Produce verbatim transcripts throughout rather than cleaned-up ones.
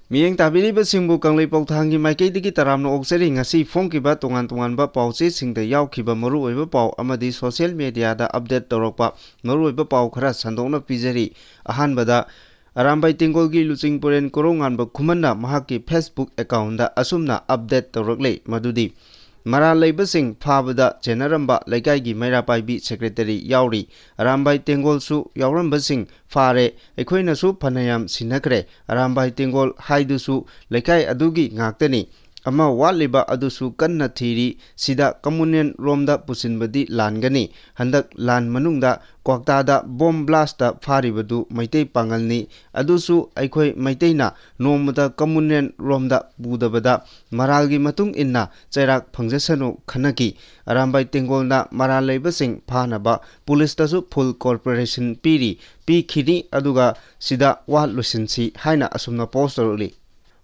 ꯃꯤꯠꯌꯦꯡ ꯇꯥꯕꯤꯔꯤꯕꯁꯤꯡꯕꯨ ꯀꯪꯂꯩ ꯄꯥꯎꯊꯥꯡꯒꯤ ꯃꯥꯏꯀꯩꯗꯒꯤ ꯇꯔꯥꯝꯅ ꯑꯣꯛꯆꯔꯤ꯫ ꯉꯁꯤ ꯐꯣꯡꯈꯤꯕ ꯇꯣꯉꯥꯟ ꯇꯣꯉꯥꯟꯕ ꯄꯥꯎꯆꯦꯁꯤꯡꯗ ꯌꯥꯎꯈꯤꯕ ꯃꯔꯨꯑꯣꯏꯕ ꯄꯥꯎ ꯑꯃꯗꯤ social mediaꯗ update ꯇꯧꯔꯛꯄ ꯃꯔꯨꯑꯣꯏꯕ ꯄꯥꯎ ꯈꯔ ꯁꯟꯗꯣꯛꯅ ꯄꯤꯖꯔꯤ꯫ ꯑꯍꯥꯟꯕꯗ, ꯑꯔꯥꯝꯕꯥꯏ ꯇꯦꯡꯒꯣꯜꯒꯤ ꯂꯨꯆꯤꯡ ꯄꯨꯔꯦꯟ ꯀꯣꯔꯧꯉꯥꯟꯕ ꯈꯨꯃꯟꯅ ꯃꯍꯥꯛꯀꯤ Facebook accountꯗ ꯑꯁꯨꯝꯅ update ꯇꯧꯔꯛꯂꯤ, ꯃꯗꯨꯗꯤ ꯃꯔꯥꯜ ꯂꯩꯕꯁꯤꯡ ꯐꯥꯕꯗ ꯆꯦꯟꯅꯔꯝꯕ ꯂꯩꯀꯥꯏꯒꯤ ꯃꯩꯔꯥ ꯄꯥꯏꯕꯤ secretary ꯌꯥꯎꯔꯤ꯫ ꯑꯔꯥꯝꯕꯥꯏ ꯇꯦꯡꯒꯣꯜꯁꯨ ꯌꯥꯎꯔꯝꯕꯁꯤꯡ ꯐꯥꯔꯦ꯫ ꯑꯩꯈꯣꯏꯅꯁꯨ ꯐꯅꯌꯥꯝ ꯁꯤꯟꯅꯈ꯭ꯔꯦ꯫ ꯑꯔꯥꯝꯕꯥꯏ ꯇꯦꯡꯒꯣꯜ ꯍꯥꯏꯗꯨꯁꯨ ꯂꯩꯀꯥꯏ ꯑꯗꯨꯒꯤ ꯉꯥꯛꯇꯅꯤ꯫ ꯑꯃ ꯋꯥꯠꯂꯤꯕ ꯑꯗꯨꯁꯨ ꯀꯟꯅ ꯊꯤꯔꯤ꯫ ꯁꯤꯗ communal ꯔꯣꯝꯗ ꯄꯨꯁꯤꯟꯕꯗꯤ ꯂꯥꯟꯒꯅꯤ꯫ ꯍꯟꯗꯛ ꯂꯥꯟ ꯃꯅꯨꯡꯗ ꯀ꯭ꯋꯥꯛꯇꯥꯗ bomb blastꯇ ꯐꯥꯔꯤꯕꯗꯨ ꯃꯩꯇꯩ ꯄꯥꯉꯜꯅꯤ꯫ ꯑꯗꯨꯁꯨ ꯑꯩꯈꯣꯏ ꯃꯩꯇꯩꯅ ꯅꯣꯡꯃꯇ communal ꯔꯣꯝꯗ ꯄꯨꯗꯕꯗ ꯃꯔꯥꯜꯒꯤ ꯃꯇꯨꯡ ꯏꯟꯅ ꯆꯩꯔꯥꯛ ꯐꯪꯖꯁꯅꯨ ꯈꯟꯅꯈꯤ꯫ ꯑꯔꯥꯝꯕꯥꯏ ꯇꯦꯡꯒꯣꯜꯅ ꯃꯔꯥꯜ ꯂꯩꯕꯁꯤꯡ ꯐꯥꯅꯕ ꯄꯨꯂꯤꯁꯇꯁꯨ full cooperation ꯄꯤꯔꯤ, ꯄꯤꯈꯤꯅꯤ, ꯑꯗꯨꯒ ꯁꯤꯗ ꯋꯥ ꯂꯣꯏꯁꯤꯟꯁꯤ ꯍꯥꯏꯅ ꯑꯁꯨꯝꯅ post ꯇꯧꯔꯛꯂꯤ꯫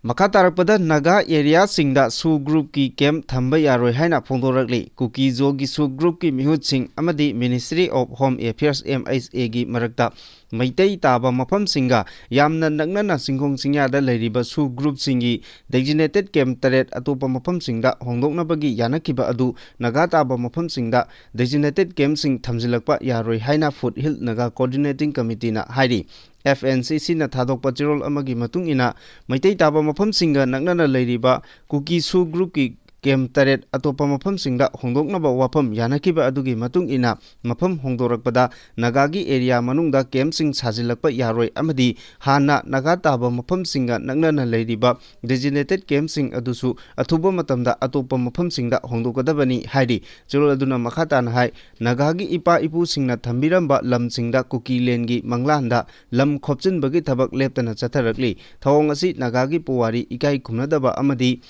ꯃꯈꯥ ꯇꯥꯔꯛꯄꯗ ꯅꯥꯒꯥ areaꯁꯤꯡꯗ SoO groupꯀꯤ camp ꯊꯝꯕ ꯌꯥꯔꯣꯏ ꯍꯥꯏꯅ ꯐꯣꯡꯗꯣꯔꯛꯂꯤ꯫ ꯀꯨꯀꯤ-ꯖꯣꯒꯤ SoO groupꯀꯤ ꯃꯤꯍꯨꯠꯁꯤꯡ ꯑꯃꯗꯤ Ministry of Home Affairs, M H Aꯒꯤ ꯃꯔꯛꯇ ꯃꯩꯇꯩ ꯇꯥꯕ ꯃꯐꯝꯁꯤꯡꯒ ꯌꯥꯝꯅ ꯅꯛꯅꯅ ꯆꯤꯡꯈꯣꯡ ꯆꯤꯡꯌꯥꯗ ꯂꯩꯔꯤꯕ SoO groupꯁꯤꯡꯒꯤ designated camp ꯇꯔꯦꯠ ꯑꯇꯣꯞꯄ ꯃꯐꯝꯁꯤꯡꯗ ꯍꯣꯡꯗꯣꯛꯅꯕꯒꯤ ꯌꯥꯅꯈꯤꯕ ꯑꯗꯨ ꯅꯥꯒꯥ ꯇꯥꯕ ꯃꯐꯝꯁꯤꯡꯗ designated campꯁꯤꯡ ꯊꯝꯖꯤꯜꯂꯛꯄ ꯌꯥꯔꯣꯏ ꯍꯥꯏꯅ Foothill Naga Coordinating Committeeꯅ ꯍꯥꯏꯔꯤ꯫ F N C Cꯅ ꯊꯥꯗꯣꯛꯄ ꯆꯦꯔꯣꯜ ꯑꯃꯒꯤ ꯃꯇꯨꯡ ꯏꯟꯅ, ꯃꯩꯇꯩ ꯇꯥꯕ ꯃꯐꯝꯁꯤꯡꯒ ꯅꯛꯅꯅ ꯂꯩꯔꯤꯕ ꯀꯨꯀꯤ SoO groupꯀꯤ camp ꯇꯔꯦꯠ ꯑꯇꯣꯞꯄ ꯃꯐꯝꯁꯤꯡꯗ ꯍꯣꯡꯗꯣꯛꯅꯕ ꯋꯥꯐꯝ ꯌꯥꯅꯈꯤꯕ ꯑꯗꯨꯒꯤ ꯃꯇꯨꯡ ꯏꯟꯅ, ꯃꯐꯝ ꯍꯣꯡꯗꯣꯔꯛꯄꯗ ꯅꯥꯒꯥꯒꯤ area ꯃꯅꯨꯡꯗ campꯁꯤꯡ ꯁꯥꯖꯤꯜꯂꯛꯄ ꯌꯥꯔꯣꯏ ꯑꯃꯗꯤ ꯍꯥꯟꯅ ꯅꯥꯒꯥ ꯇꯥꯕ ꯃꯐꯝꯁꯤꯡꯒ ꯅꯛꯅꯅ ꯂꯩꯔꯤꯕ designated campꯁꯤꯡ ꯑꯗꯨꯁꯨ ꯑꯊꯨꯕ ꯃꯇꯝꯗ ꯑꯇꯣꯞꯄ ꯃꯐꯝꯁꯤꯡꯗ ꯍꯣꯡꯗꯣꯛꯀꯗꯕꯅꯤ ꯍꯥꯏꯔꯤ꯫ ꯆꯦꯔꯣꯜ ꯑꯗꯨꯅ ꯃꯈꯥ ꯇꯥꯅ ꯍꯥꯏ, ꯅꯥꯒꯥꯒꯤ ꯏꯄꯥ ꯏꯄꯨꯁꯤꯡꯅ ꯊꯝꯕꯤꯔꯝꯕ ꯂꯝꯁꯤꯡꯗ ꯀꯨꯀꯤꯂꯦꯟꯒꯤ ꯃꯪꯂꯥꯟꯗ ꯂꯝ ꯈꯣꯞꯆꯤꯟꯕꯒꯤ ꯊꯕꯛ ꯂꯦꯞꯇꯅ ꯆꯠꯊꯔꯛꯂꯤ꯫ ꯊꯧꯑꯣꯡ ꯑꯁꯤ ꯅꯥꯒꯥꯒꯤ ꯄꯨꯋꯥꯔꯤ ꯏꯀꯥꯏ ꯈꯨꯝꯅꯗꯕ ꯑꯃꯗꯤ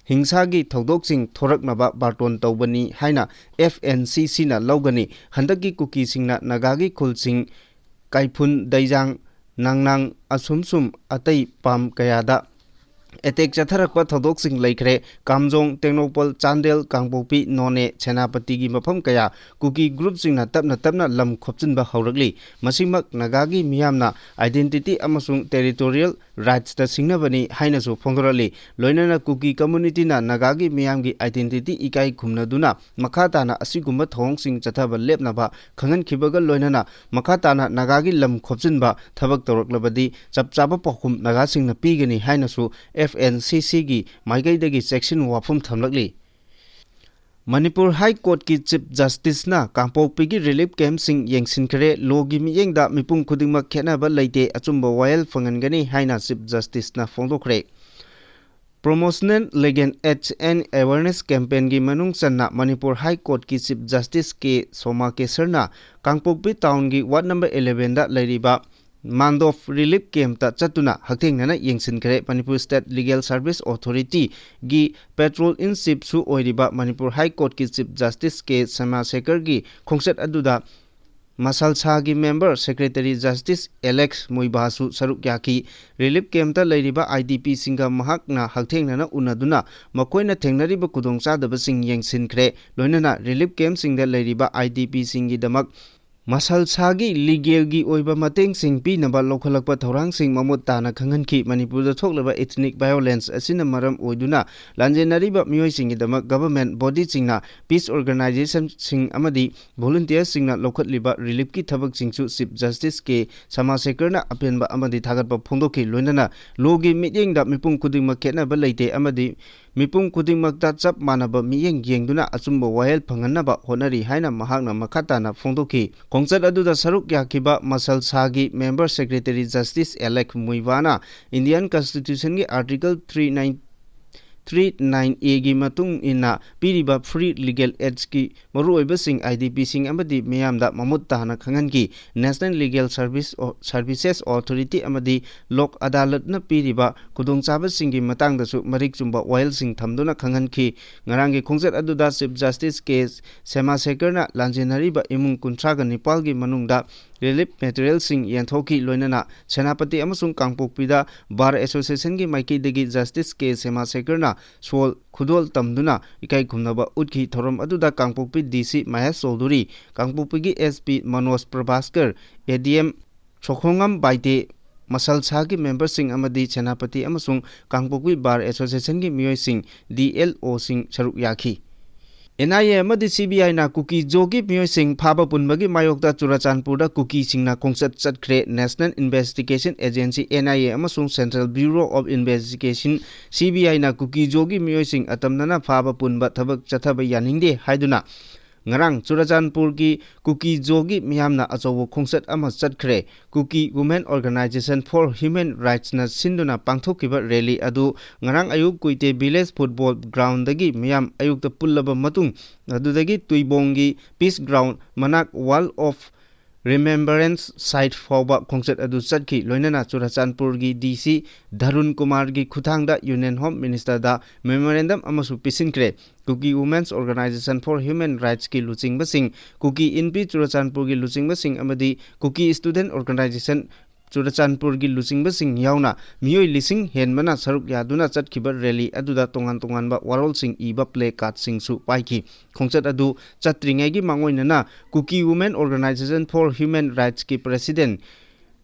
ꯍꯤꯡꯁꯥꯒꯤ ꯊꯧꯗꯣꯛꯁꯤꯡ ꯊꯣꯔꯛꯅꯕ ꯕꯥꯔꯇꯣꯟ ꯇꯧꯕꯅꯤ ꯍꯥꯏꯅ F N C Cꯅ ꯂꯧꯒꯅꯤ꯫ ꯍꯟꯗꯛꯀꯤ ꯀꯨꯀꯤꯁꯤꯡꯅ ꯅꯥꯒꯥꯒꯤ ꯈꯨꯜꯁꯤꯡ ꯀꯥꯏꯐꯨꯟ, ꯗꯩꯖꯥꯡ, ꯅꯥꯡꯅꯥꯡ ꯑꯁꯨꯝꯁꯨꯝ ꯑꯇꯩ ꯄꯥꯝ ꯀꯌꯥꯗ ꯑꯦꯇꯦꯛ ꯆꯠꯊꯔꯛꯄ ꯊꯧꯗꯣꯛꯁꯤꯡ ꯂꯩꯈ꯭ꯔꯦ꯫ ꯀꯥꯝꯖꯣꯡ, ꯇꯦꯡꯅꯧꯄꯜ, ꯆꯥꯟꯗꯦꯜ, ꯀꯥꯡꯄꯣꯛꯄꯤ, ꯅꯣꯅꯦ, ꯁꯦꯅꯥꯄꯇꯤꯒꯤ ꯃꯐꯝ ꯀꯌꯥ ꯀꯨꯀꯤ ꯒ꯭ꯔꯨꯞꯁꯤꯡꯅ ꯇꯞꯅ ꯇꯞꯅ ꯂꯝ ꯈꯣꯞꯆꯤꯟꯕ ꯍꯧꯔꯛꯂꯤ꯫ ꯃꯁꯤꯃꯛ ꯅꯥꯒꯥꯒꯤ ꯃꯤꯌꯥꯝꯅ ꯑꯥꯏꯗꯦꯟꯇꯤꯇꯤ ꯑꯃꯁꯨꯡ ꯇꯦꯔꯤꯇꯣꯔꯤꯌꯦꯜ ꯔꯥꯏꯠꯁꯇ ꯁꯤꯡꯅꯕꯅꯤ ꯍꯥꯏꯅꯁꯨ ꯐꯣꯡꯗꯣꯔꯛꯂꯤ꯫ ꯂꯣꯏꯅꯅ ꯀꯨꯀꯤ ꯀꯝꯃ꯭ꯌꯨꯅꯤꯇꯤꯅ ꯅꯥꯒꯥꯒꯤ ꯃꯤꯌꯥꯝꯒꯤ ꯑꯥꯏꯗꯦꯟꯇꯤꯇꯤ ꯏꯀꯥꯏ ꯈꯨꯝꯅꯗꯨꯅ ꯃꯈꯥ ꯇꯥꯅ ꯑꯁꯤꯒꯨꯝꯕ ꯊꯧꯑꯣꯡꯁꯤꯡ ꯆꯠꯊꯕ ꯂꯦꯞꯅꯕ ꯈꯪꯍꯟꯈꯤꯕꯒ ꯂꯣꯏꯅꯅ ꯃꯈꯥ ꯇꯥꯅ ꯅꯥꯒꯥꯒꯤ ꯂꯝ ꯈꯣꯞꯆꯤꯟꯕ ꯊꯕꯛ ꯇꯧꯔꯛꯂꯕꯗꯤ ꯆꯞ ꯆꯥꯕ ꯄꯥꯎꯈꯨꯝ ꯅꯥꯒꯥꯁꯤꯡꯅ ꯄꯤꯒꯅꯤ ꯍꯥꯏꯅꯁꯨ ꯑꯦꯐ ꯑꯦꯟ ꯁꯤ ꯁꯤꯒꯤ ꯃꯥꯏꯀꯩꯗꯒꯤ ꯆꯦꯛꯁꯤꯟ ꯋꯥꯐꯝ ꯊꯝꯂꯛꯂꯤ꯫ ꯃꯅꯤꯄꯨꯔ ꯍꯥꯏ ꯀꯣꯔꯠꯀꯤ ꯆꯤꯐ ꯖꯁꯇꯤꯁꯅ ꯀꯥꯡꯄꯣꯛꯄꯤꯒꯤ ꯔꯤꯂꯤꯐ ꯀꯦꯝꯞꯁꯤꯡ ꯌꯦꯡꯁꯤꯟꯈ꯭ꯔꯦ꯫ ꯂꯣꯒꯤ ꯃꯤꯠꯌꯦꯡꯗ ꯃꯤꯄꯨꯝ ꯈꯨꯗꯤꯡꯃꯛ ꯈꯦꯠꯅꯕ ꯂꯩꯇꯦ, ꯑꯆꯨꯝꯕ ꯋꯥꯌꯦꯜ ꯐꯪꯍꯟꯒꯅꯤ ꯍꯥꯏꯅ ꯆꯤꯐ ꯖꯁꯇꯤꯁꯅ ꯐꯣꯡꯗꯣꯛꯈ꯭ꯔꯦ꯫ Promotional Legal Aid and Awareness Campaign-ꯒꯤ ꯃꯅꯨꯡ ꯆꯟꯅ ꯃꯅꯤꯄꯨꯔ ꯍꯥꯏ ꯀꯣꯔꯠꯀꯤ ꯆꯤꯐ ꯖꯁꯇꯤꯁ ꯀꯦ ꯁꯣꯃꯥꯀꯦꯁꯔꯅ ꯀꯥꯡꯄꯣꯛꯄꯤ ꯇꯥꯎꯟꯒꯤ ꯋꯥꯔꯗ ꯅꯝꯕꯔ eleven-ꯗ ꯂꯩꯔꯤꯕ ꯃꯥꯟꯗꯣꯞ ꯔꯤꯂꯤꯐ ꯀꯦꯝꯞꯇ ꯆꯠꯇꯨꯅ ꯍꯛꯊꯦꯡꯅꯅ ꯌꯦꯡꯁꯤꯟꯈ꯭ꯔꯦ꯫ ꯃꯅꯤꯄꯨꯔ ꯁ꯭ꯇꯦꯠ ꯂꯤꯒꯦꯜ ꯁꯔꯚꯤꯁ ꯑꯣꯊꯣꯔꯤꯇꯤꯒꯤ ꯄꯦꯇ꯭ꯔꯣꯜ ꯏꯟ ꯆꯤꯐꯁꯨ ꯑꯣꯏꯔꯤꯕ ꯃꯅꯤꯄꯨꯔ ꯍꯥꯏ ꯀꯣꯔꯠꯀꯤ ꯆꯤꯐ ꯖꯁꯇꯤꯁ ꯀꯦ ꯁꯃꯥꯁꯦꯀꯔꯒꯤ ꯈꯣꯡꯆꯠ ꯑꯗꯨꯗ ꯃꯁꯜꯁꯥꯒꯤ ꯃꯦꯝꯕꯔ, ꯁꯦꯀ꯭ꯔꯦꯇꯔꯤ ꯖꯁꯇꯤꯁ ꯑꯦꯂꯦꯛꯁ ꯃꯨꯏꯕꯥꯁꯨ ꯁꯔꯨꯛ ꯌꯥꯈꯤ꯫ ꯔꯤꯂꯤꯐ ꯀꯦꯝꯞꯇ ꯂꯩꯔꯤꯕ ꯑꯥꯏ ꯗꯤ ꯄꯤꯁꯤꯡꯒ ꯃꯍꯥꯛꯅ ꯍꯛꯊꯦꯡꯅꯅ ꯎꯅꯗꯨꯅ ꯃꯈꯣꯏꯅ ꯊꯦꯡꯅꯔꯤꯕ ꯈꯨꯗꯣꯡꯆꯥꯗꯕꯁꯤꯡ ꯌꯦꯡꯁꯤꯟꯈ꯭ꯔꯦ꯫ ꯂꯣꯏꯅꯅ ꯔꯤꯂꯤꯐ ꯀꯦꯝꯞꯁꯤꯡꯗ ꯂꯩꯔꯤꯕ ꯑꯥꯏ ꯗꯤ ꯄꯤꯁꯤꯡꯒꯤꯗꯃꯛ ꯃꯁꯜꯁꯥꯒꯤ ꯂꯤꯒꯦꯜꯒꯤ ꯑꯣꯏꯕ ꯃꯇꯦꯡꯁꯤꯡ ꯄꯤꯅꯕ ꯂꯧꯈꯠꯂꯛꯄ ꯊꯧꯔꯥꯡꯁꯤꯡ ꯃꯃꯨꯠ ꯇꯥꯅ ꯈꯪꯍꯟꯈꯤ꯫ ꯃꯅꯤꯄꯨꯔꯗ ꯊꯣꯛꯂꯕ ꯏꯊꯅꯤꯛ ꯚꯥꯏꯑꯣꯂꯦꯟꯁ ꯑꯁꯤꯅ ꯃꯔꯝ ꯑꯣꯏꯗꯨꯅ ꯂꯥꯟꯖꯦꯟꯅꯔꯤꯕ ꯃꯤꯑꯣꯏꯁꯤꯡꯒꯤꯗꯃꯛ ꯒꯚꯔꯟꯃꯦꯟꯠ ꯕꯣꯗꯤꯁꯤꯡꯅ, ꯄꯤꯁ ꯑꯣꯔꯒꯅꯥꯏꯖꯦꯁꯟꯁꯤꯡ ꯑꯃꯗꯤ ꯚꯣꯂꯨꯟꯇꯤꯌꯔꯁꯤꯡꯅ ꯂꯧꯈꯠꯂꯤꯕ ꯔꯤꯂꯤꯐꯀꯤ ꯊꯕꯛꯁꯤꯡꯁꯨ ꯆꯤꯐ ꯖꯁꯇꯤꯁ ꯀꯦ ꯁꯃꯥꯁꯦꯀꯔꯅ ꯑꯄꯦꯟꯕ ꯑꯃꯗꯤ ꯊꯥꯒꯠꯄ ꯐꯣꯡꯗꯣꯛꯈꯤ꯫ ꯂꯣꯏꯅꯅ ꯂꯣꯒꯤ ꯃꯤꯠꯌꯦꯡꯗ ꯃꯤꯄꯨꯝ ꯈꯨꯗꯤꯡꯃꯛ ꯈꯦꯠꯅꯕ ꯂꯩꯇꯦ ꯑꯃꯗꯤ ꯃꯤꯄꯨꯝ ꯈꯨꯗꯤꯡꯃꯛꯇ ꯆꯞ ꯃꯥꯟꯅꯕ ꯃꯤꯠꯌꯦꯡ ꯌꯦꯡꯗꯨꯅ ꯑꯆꯨꯝꯕ ꯋꯥꯌꯦꯜ ꯐꯪꯍꯟꯅꯕ ꯍꯣꯠꯅꯔꯤ ꯍꯥꯏꯅ ꯃꯍꯥꯛꯅ ꯃꯈꯥ ꯇꯥꯅ ꯐꯣꯡꯗꯣꯛꯈꯤ꯫ ꯈꯣꯡꯆꯠ ꯑꯗꯨꯗ ꯁꯔꯨꯛ ꯌꯥꯈꯤꯕ ꯃꯁꯜꯁꯥꯒꯤ ꯃꯦꯝꯕꯔ ꯁꯦꯀ꯭ꯔꯦꯇꯔꯤ ꯖꯁꯇꯤꯁ ꯑꯦꯂꯦꯛ ꯃꯨꯏꯕꯥꯅ ꯏꯟꯗꯤꯌꯥꯟ ꯀꯟꯁꯇꯤꯇ꯭ꯌꯨꯁꯟꯒꯤ article three nine, three nine A-ꯒꯤ ꯃꯇꯨꯡ ꯏꯟꯅ ꯄꯤꯔꯤꯕ ꯐ꯭ꯔꯤ ꯂꯤꯒꯦꯜ ꯑꯦꯗꯁꯀꯤ ꯃꯔꯨꯑꯣꯏꯕꯁꯤꯡ ꯑꯥꯏ ꯗꯤ ꯄꯤꯁꯤꯡ ꯑꯃꯗꯤ ꯃꯤꯌꯥꯝꯗ ꯃꯃꯨꯠ ꯇꯥꯅ ꯈꯪꯍꯟꯈꯤ꯫ National legal service, services authority ꯑꯃꯗꯤ ꯂꯣꯛ ꯑꯗꯥꯂꯠꯅ ꯄꯤꯔꯤꯕ ꯈꯨꯗꯣꯡꯆꯥꯕꯁꯤꯡꯒꯤ ꯃꯇꯥꯡꯗꯁꯨ ꯃꯔꯤꯛ ꯆꯨꯝꯕ ꯋꯥꯌꯦꯜꯁꯤꯡ ꯊꯝꯗꯨꯅ ꯈꯪꯍꯟꯈꯤ꯫ ꯉꯔꯥꯡꯒꯤ ꯈꯣꯡꯆꯠ ꯑꯗꯨꯗ ꯆꯤꯐ ꯖꯁꯇꯤꯁ ꯀꯦ ꯁꯦꯃꯥꯁꯦꯀꯔꯅ ꯂꯥꯟꯖꯦꯟꯅꯔꯤꯕ ꯏꯃꯨꯡ ꯀꯨꯟꯊ꯭ꯔꯥꯒ ꯅꯤꯄꯥꯜꯒꯤ ꯃꯅꯨꯡꯗ relief materialꯁꯤꯡ ꯌꯦꯟꯊꯣꯛꯈꯤ꯫ ꯂꯣꯏꯅꯅ ꯁꯦꯅꯥꯄꯇꯤ ꯑꯃꯁꯨꯡ ꯀꯥꯡꯄꯣꯛꯄꯤꯗ ꯕꯥꯔ ꯑꯦꯁꯣꯁꯤꯌꯦꯁꯟꯒꯤ ꯃꯥꯏꯀꯩꯗꯗꯤ ꯖꯁꯇꯤꯁ ꯀꯦ ꯁꯦꯃꯥꯁꯦꯀꯔꯅ ꯁꯣꯜ ꯈꯨꯗꯣꯜ ꯇꯝꯗꯨꯅ ꯏꯀꯥꯏ ꯈꯨꯝꯅꯕ ꯎꯠꯈꯤ꯫ ꯊꯧꯔꯝ ꯑꯗꯨꯗ ꯀꯥꯡꯄꯣꯛꯄꯤ ꯗꯤ ꯁꯤ ꯃꯍꯦꯁ ꯆꯧꯙꯨꯔꯤ, ꯀꯥꯡꯄꯣꯛꯄꯤꯒꯤ ꯑꯦꯁ ꯄꯤ ꯃꯅꯣꯖ ꯄ꯭ꯔꯚꯥꯁꯀꯔ, ꯑꯦ ꯗꯤ ꯑꯦꯝ ꯁꯣꯈꯣꯡꯉꯝ ꯕꯥꯏꯇꯦ, ꯃꯁꯜꯁꯥꯒꯤ ꯃꯦꯝꯕꯔꯁꯤꯡ ꯑꯃꯗꯤ ꯁꯦꯅꯥꯄꯇꯤ ꯑꯃꯁꯨꯡ ꯀꯥꯡꯄꯣꯛꯄꯤ ꯕꯥꯔ ꯑꯦꯁꯣꯁꯤꯌꯦꯁꯟꯒꯤ ꯃꯤꯑꯣꯏꯁꯤꯡ, ꯗꯤ ꯑꯦꯜ ꯑꯣꯁꯤꯡ ꯁꯔꯨꯛ ꯌꯥꯈꯤ꯫ ꯑꯦꯟ ꯑꯥꯏ ꯑꯦ ꯑꯃꯗꯤ ꯁꯤ ꯕꯤ ꯑꯥꯏꯅ ꯀꯨꯀꯤ ꯖꯣꯒꯤ ꯃꯤꯑꯣꯏꯁꯤꯡ ꯐꯥꯕ ꯄꯨꯟꯕꯒꯤ ꯃꯥꯌꯣꯛꯇ ꯆꯨꯔꯥꯆꯥꯟꯄꯨꯔꯗ ꯀꯨꯀꯤꯁꯤꯡꯅ ꯈꯣꯡꯆꯠ ꯆꯠꯈ꯭ꯔꯦ꯫ National Investigation Agency, N I A, ꯑꯃꯁꯨꯡ Central Bureau of Investigation, C B I ꯅ ꯀꯨꯀꯤ ꯖꯣꯒꯤ ꯃꯤꯑꯣꯏꯁꯤꯡ ꯑꯇꯝꯅꯅ ꯐꯥꯕ ꯄꯨꯟꯕ ꯊꯕꯛ ꯆꯠꯊꯕ ꯌꯥꯅꯤꯡꯗꯦ ꯍꯥꯏꯗꯨꯅ ꯉꯔꯥꯡ ꯆꯨꯔꯥꯆꯥꯟꯄꯨꯔꯒꯤ ꯀꯨꯀꯤ ꯖꯣꯒꯤ ꯃꯤꯌꯥꯝꯅ ꯑꯆꯧꯕ ꯈꯣꯡꯆꯠ ꯑꯃ ꯆꯠꯈ꯭ꯔꯦ꯫ Kuki Women Organization for Human Rightsꯅ ꯁꯤꯟꯗꯨꯅ ꯄꯥꯡꯊꯣꯛꯈꯤꯕ rally ꯑꯗꯨ ꯉꯔꯥꯡ ꯑꯌꯨꯛ ꯀꯨꯏꯇꯦ village football groundꯗꯒꯤ ꯃꯤꯌꯥꯝ ꯑꯌꯨꯛꯇ ꯄꯨꯜꯂꯕ ꯃꯇꯨꯡ, ꯑꯗꯨꯗꯒꯤ ꯇꯨꯏꯕꯣꯡꯒꯤ Peace Ground ꯃꯅꯥꯛ Wall of Remembrance Site ꯐꯥꯎꯕ ꯈꯣꯡꯆꯠ ꯑꯗꯨ ꯆꯠꯈꯤ꯫ ꯂꯣꯏꯅꯅ ꯆꯨꯔꯥꯆꯥꯟꯄꯨꯔꯒꯤ D C ꯙꯔꯨꯟ ꯀꯨꯃꯥꯔꯒꯤ ꯈꯨꯠꯊꯥꯡꯗ Union Home Ministerꯗ memorandum ꯑꯃꯁꯨ ꯄꯤꯁꯤꯟꯈ꯭ꯔꯦ꯫ Kuki Women's Organization for Human Rightsꯀꯤ ꯂꯨꯆꯤꯡꯕꯁꯤꯡ, ꯀꯨꯀꯤ ꯏꯟꯄꯤ ꯆꯨꯔꯥꯆꯥꯟꯄꯨꯔꯒꯤ ꯂꯨꯆꯤꯡꯕꯁꯤꯡ ꯑꯃꯗꯤ Kuki Student Organization ꯆꯨꯔꯥꯆꯥꯟꯄꯨꯔꯒꯤ ꯂꯨꯆꯤꯡꯕꯁꯤꯡ ꯌꯥꯎꯅ ꯃꯤꯑꯣꯏ ꯂꯤꯁꯤꯡ ꯍꯦꯟꯕꯅ ꯁꯔꯨꯛ ꯌꯥꯗꯨꯅ ꯆꯠꯈꯤꯕ rally ꯑꯗꯨꯗ ꯇꯣꯉꯥꯟ ꯇꯣꯉꯥꯟꯕ ꯋꯥꯔꯣꯜꯁꯤꯡ ꯏꯕ placardꯁꯤꯡꯁꯨ ꯄꯥꯏꯈꯤ꯫ ꯈꯣꯡꯆꯠ ꯑꯗꯨ ꯆꯠꯇ꯭ꯔꯤꯉꯩꯒꯤ ꯃꯥꯡꯑꯣꯏꯅꯅ Kuki Women Organization for Human Rightsꯀꯤ President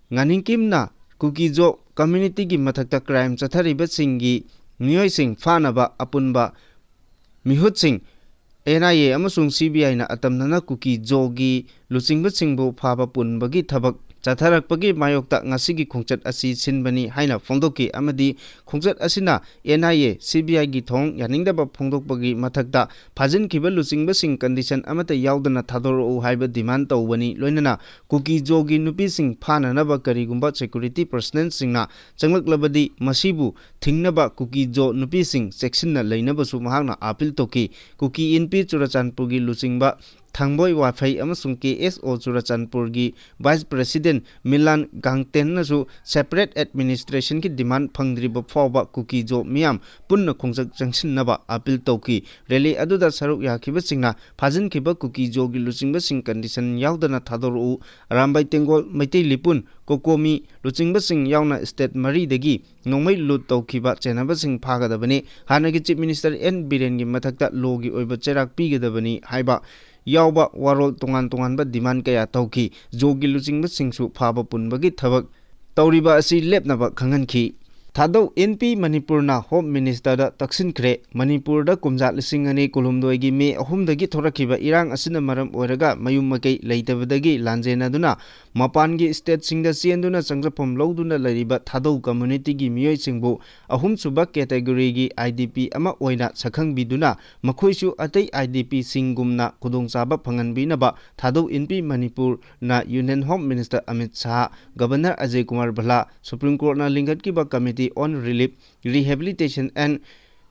ꯉꯥꯅꯤꯡꯀꯤꯝꯅ ꯀꯨꯀꯤ ꯖꯣ communityꯒꯤ ꯃꯊꯛꯇ crime ꯆꯠꯊꯔꯤꯕꯁꯤꯡꯒꯤ ꯃꯤꯑꯣꯏꯁꯤꯡ ꯐꯥꯅꯕ ꯑꯄꯨꯟꯕ ꯃꯤꯍꯨꯠꯁꯤꯡ N I A ꯑꯃꯁꯨꯡ C B Iꯅ ꯑꯇꯝꯅꯅ ꯀꯨꯀꯤ ꯖꯣꯒꯤ ꯂꯨꯆꯤꯡꯕꯁꯤꯡꯕꯨ ꯐꯥꯕ ꯄꯨꯟꯕꯒꯤ ꯊꯕꯛ ꯆꯠꯊꯔꯛꯄꯒꯤ ꯃꯥꯌꯣꯛꯇ ꯉꯁꯤꯒꯤ ꯈꯣꯡꯆꯠ ꯑꯁꯤ ꯁꯤꯟꯕꯅꯤ ꯍꯥꯏꯅ ꯐꯣꯡꯗꯣꯛꯈꯤ ꯑꯃꯗꯤ ꯈꯣꯡꯆꯠ ꯑꯁꯤꯅ N I A, C B Iꯒꯤ ꯊꯧꯑꯣꯡ ꯌꯥꯅꯤꯡꯗꯕ ꯐꯣꯡꯗꯣꯛꯄꯒꯤ ꯃꯊꯛꯇ ꯐꯥꯖꯤꯟꯈꯤꯕ ꯂꯨꯆꯤꯡꯕꯁꯤꯡ condition ꯑꯃꯠꯇ ꯌꯥꯎꯗꯅ ꯊꯥꯗꯣꯔꯛꯎ ꯍꯥꯏꯕ demand ꯇꯧꯕꯅꯤ꯫ ꯂꯣꯏꯅꯅ ꯀꯨꯀꯤ ꯖꯣꯒꯤ ꯅꯨꯄꯤꯁꯤꯡ ꯐꯥꯅꯅꯕ ꯀꯔꯤꯒꯨꯝꯕ security personnelꯁꯤꯡꯅ ꯆꯪꯂꯛꯂꯕꯗꯤ ꯃꯁꯤꯕꯨ ꯊꯤꯡꯅꯕ ꯀꯨꯀꯤ ꯖꯣ ꯅꯨꯄꯤꯁꯤꯡ ꯆꯦꯛꯁꯤꯟꯅ ꯂꯩꯅꯕꯁꯨ ꯃꯍꯥꯛꯅ appeal ꯇꯧꯈꯤ꯫ ꯀꯨꯀꯤ ꯏꯟꯄꯤ ꯆꯨꯔꯥꯆꯥꯟꯄꯨꯔꯒꯤ ꯂꯨꯆꯤꯡꯕ ꯊꯥꯡꯕꯣꯏ ꯋꯥꯐꯩ ꯑꯃꯁꯨꯡ ꯀꯦ ꯑꯦꯁ ꯑꯣ ꯆꯨꯔꯆꯥꯟꯄꯨꯔꯒꯤ Vice President ꯃꯤꯂꯥꯟ ꯒꯥꯡꯇꯦꯟꯅꯁꯨ separate administrationꯒꯤ demand ꯐꯪꯗ꯭ꯔꯤꯕ ꯐꯥꯎꯕ ꯀꯨꯀꯤꯖꯣ ꯃꯤꯌꯥꯝ ꯄꯨꯟꯅ ꯈꯣꯡꯖꯪ ꯆꯪꯁꯤꯟꯅꯕ appeal ꯇꯧꯈꯤ꯫ Rally ꯑꯗꯨꯗ ꯁꯔꯨꯛ ꯌꯥꯈꯤꯕꯁꯤꯡꯅ ꯐꯥꯖꯤꯟꯈꯤꯕ ꯀꯨꯀꯤꯖꯣꯒꯤ ꯂꯨꯆꯤꯡꯕꯁꯤꯡ condition ꯌꯥꯎꯗꯅ ꯊꯥꯗꯣꯔꯛꯎ, ꯑꯔꯥꯝꯕꯥꯏ ꯇꯦꯡꯒꯣꯜ, ꯃꯩꯇꯩ ꯂꯤꯄꯨꯟ, ꯀꯣꯀꯣꯃꯤ ꯂꯨꯆꯤꯡꯕꯁꯤꯡ ꯌꯥꯎꯅ state ꯃꯔꯤꯗꯒꯤ ꯅꯣꯡꯃꯩ ꯂꯨꯠ ꯇꯧꯈꯤꯕ ꯆꯦꯟꯅꯕꯁꯤꯡ ꯐꯥꯒꯗꯕꯅꯤ, ꯍꯥꯟꯅꯒꯤ Chief Minister ꯑꯦꯟ ꯕꯤꯔꯦꯟꯒꯤ ꯃꯊꯛꯇ lawꯒꯤ ꯑꯣꯏꯕ ꯆꯩꯔꯥꯛ ꯄꯤꯒꯗꯕꯅꯤ ꯍꯥꯏꯕ ꯌꯥꯎꯕ ꯋꯥꯔꯣꯜ ꯇꯣꯉꯥꯟ ꯇꯣꯉꯥꯟꯕ demand ꯀꯌꯥ ꯇꯧꯈꯤ꯫ ꯖꯣꯒꯤ ꯂꯨꯆꯤꯡꯕꯁꯤꯡꯁꯨ ꯐꯥꯕ ꯄꯨꯟꯕꯒꯤ ꯊꯕꯛ ꯇꯧꯔꯤꯕ ꯑꯁꯤ ꯂꯦꯞꯅꯕ ꯈꯪꯍꯟꯈꯤ꯫ ꯊꯥꯗꯧ ꯑꯦꯟ ꯄꯤ ꯃꯅꯤꯄꯨꯔꯅ Home Ministerꯗ ꯇꯛꯁꯤꯟꯈ꯭ꯔꯦ꯫ ꯃꯅꯤꯄꯨꯔꯗ ꯀꯨꯝꯖꯥ ꯂꯤꯁꯤꯡ ꯑꯅꯤ ꯀꯨꯟꯍꯨꯝꯗꯣꯏꯒꯤ ꯃꯦ ꯑꯍꯨꯝꯗꯒꯤ ꯊꯣꯔꯛꯈꯤꯕ ꯏꯔꯥꯡ ꯑꯁꯤꯅ ꯃꯔꯝ ꯑꯣꯏꯔꯒ ꯃꯌꯨꯝ ꯃꯀꯩ ꯂꯩꯇꯕꯗꯒꯤ ꯂꯥꯟꯖꯦꯟꯅꯗꯨꯅ ꯃꯄꯥꯟꯒꯤ stateꯁꯤꯡꯗ ꯆꯦꯟꯗꯨꯅ ꯆꯪꯖꯐꯝ ꯂꯧꯗꯨꯅ ꯂꯩꯔꯤꯕ ꯊꯥꯗꯧ communityꯒꯤ ꯃꯤꯑꯣꯏꯁꯤꯡꯕꯨ ꯑꯍꯨꯝꯁꯨꯕ categoryꯒꯤ I D P ꯑꯃ ꯑꯣꯏꯅ ꯁꯛꯈꯪꯕꯤꯗꯨꯅ ꯃꯈꯣꯏꯁꯨ ꯑꯇꯩ I D Pꯁꯤꯡꯒꯨꯝꯅ ꯈꯨꯗꯣꯡꯆꯥꯕ ꯐꯪꯍꯟꯕꯤꯅꯕ ꯊꯥꯗꯧ ꯑꯦꯟ ꯄꯤ ꯃꯅꯤꯄꯨꯔꯅ Union Home Minister Amit Shah, Governor Ajay Kumar Bhalla, Supreme Courtꯅ ꯂꯤꯡꯈꯠꯈꯤꯕ Committee on Relief, Rehabilitation and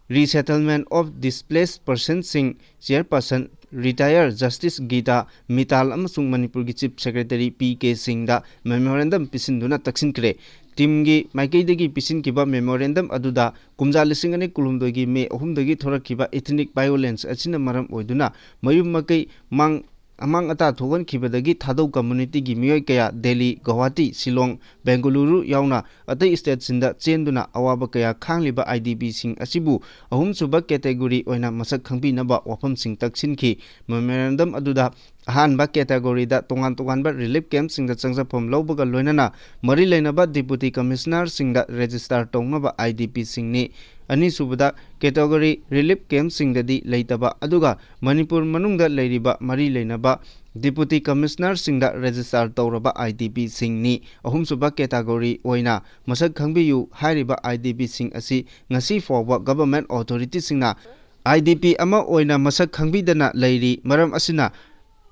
Resettlement of Displaced Personsꯁꯤꯡ Chairperson Retired Justice Gita Mittal ꯑꯃꯁꯨꯡ ꯃꯅꯤꯄꯨꯔꯒꯤ Chief Secretary ꯄꯤ ꯀꯦ ꯁꯤꯡꯗ memorandum ꯄꯤꯁꯤꯟꯗꯨꯅ ꯇꯛꯁꯤꯟꯈ꯭ꯔꯦ꯫ Teamꯒꯤ ꯃꯥꯏꯀꯩꯗꯒꯤ ꯄꯤꯁꯤꯟꯈꯤꯕ memorandum ꯑꯗꯨꯗ ꯀꯨꯝꯖꯥ ꯂꯤꯁꯤꯡ ꯑꯅꯤ ꯀꯨꯟꯍꯨꯝꯗꯣꯏꯒꯤ ꯃꯦ ꯑꯍꯨꯝꯗꯒꯤ ꯊꯣꯔꯛꯈꯤꯕ ethnic violence ꯑꯁꯤꯅ ꯃꯔꯝ ꯑꯣꯏꯗꯨꯅ ꯃꯌꯨꯝ ꯃꯀꯩ ꯃꯥꯡ ꯑꯃꯥꯡ ꯑꯇꯥ ꯊꯣꯛꯍꯟꯈꯤꯕꯗꯒꯤ ꯊꯥꯗꯧ communityꯒꯤ ꯃꯤꯑꯣꯏ ꯀꯌꯥ ꯗꯦꯜꯂꯤ, ꯒꯧꯍꯥꯇꯤ, ꯁꯤꯂꯣꯡ, ꯕꯦꯡꯒꯂꯨꯔꯨ ꯌꯥꯎꯅ ꯑꯇꯩ stateꯁꯤꯡꯗ ꯆꯦꯟꯗꯨꯅ ꯑꯋꯥꯕ ꯀꯌꯥ ꯈꯥꯡꯂꯤꯕ I D Pꯁꯤꯡ ꯑꯁꯤꯕꯨ ꯑꯍꯨꯝꯁꯨꯕ category ꯑꯣꯏꯅ ꯃꯁꯛ ꯈꯪꯕꯤꯅꯕ ꯋꯥꯐꯝꯁꯤꯡ ꯇꯛꯁꯤꯟꯈꯤ꯫ Memorandum ꯑꯗꯨꯗ ꯑꯍꯥꯟꯕ categoryꯗ ꯇꯣꯉꯥꯟ ꯇꯣꯉꯥꯟꯕ relief campꯁꯤꯡꯗ ꯆꯪꯖꯐꯝ ꯂꯧꯕꯒ ꯂꯣꯏꯅꯅ ꯃꯔꯤ ꯂꯩꯅꯕ Deputy Commissionerꯁꯤꯡꯗ register ꯇꯧꯅꯕ I D Pꯁꯤꯡꯅꯤ꯫ ꯑꯅꯤꯁꯨꯕꯗ category relief campꯁꯤꯡꯗꯗꯤ ꯂꯩꯇꯕ, ꯑꯗꯨꯒ ꯃꯅꯤꯄꯨꯔ ꯃꯅꯨꯡꯗ ꯂꯩꯔꯤꯕ ꯃꯔꯤ ꯂꯩꯅꯕ Deputy Commissionerꯁꯤꯡꯗ register ꯇꯧꯔꯕ I D Pꯁꯤꯡꯅꯤ꯫ ꯑꯍꯨꯝꯁꯨꯕ category ꯑꯣꯏꯅ ꯃꯁꯛ ꯈꯪꯕꯤꯌꯨ ꯍꯥꯏꯔꯤꯕ I D Pꯁꯤꯡ ꯑꯁꯤ ꯉꯁꯤ ꯐꯥꯎꯕ government authorityꯁꯤꯡꯅ I D P ꯑꯃ ꯑꯣꯏꯅ ꯃꯁꯛ ꯈꯪꯕꯤꯗꯅ ꯂꯩꯔꯤ꯫ ꯃꯔꯝ ꯑꯁꯤꯅ,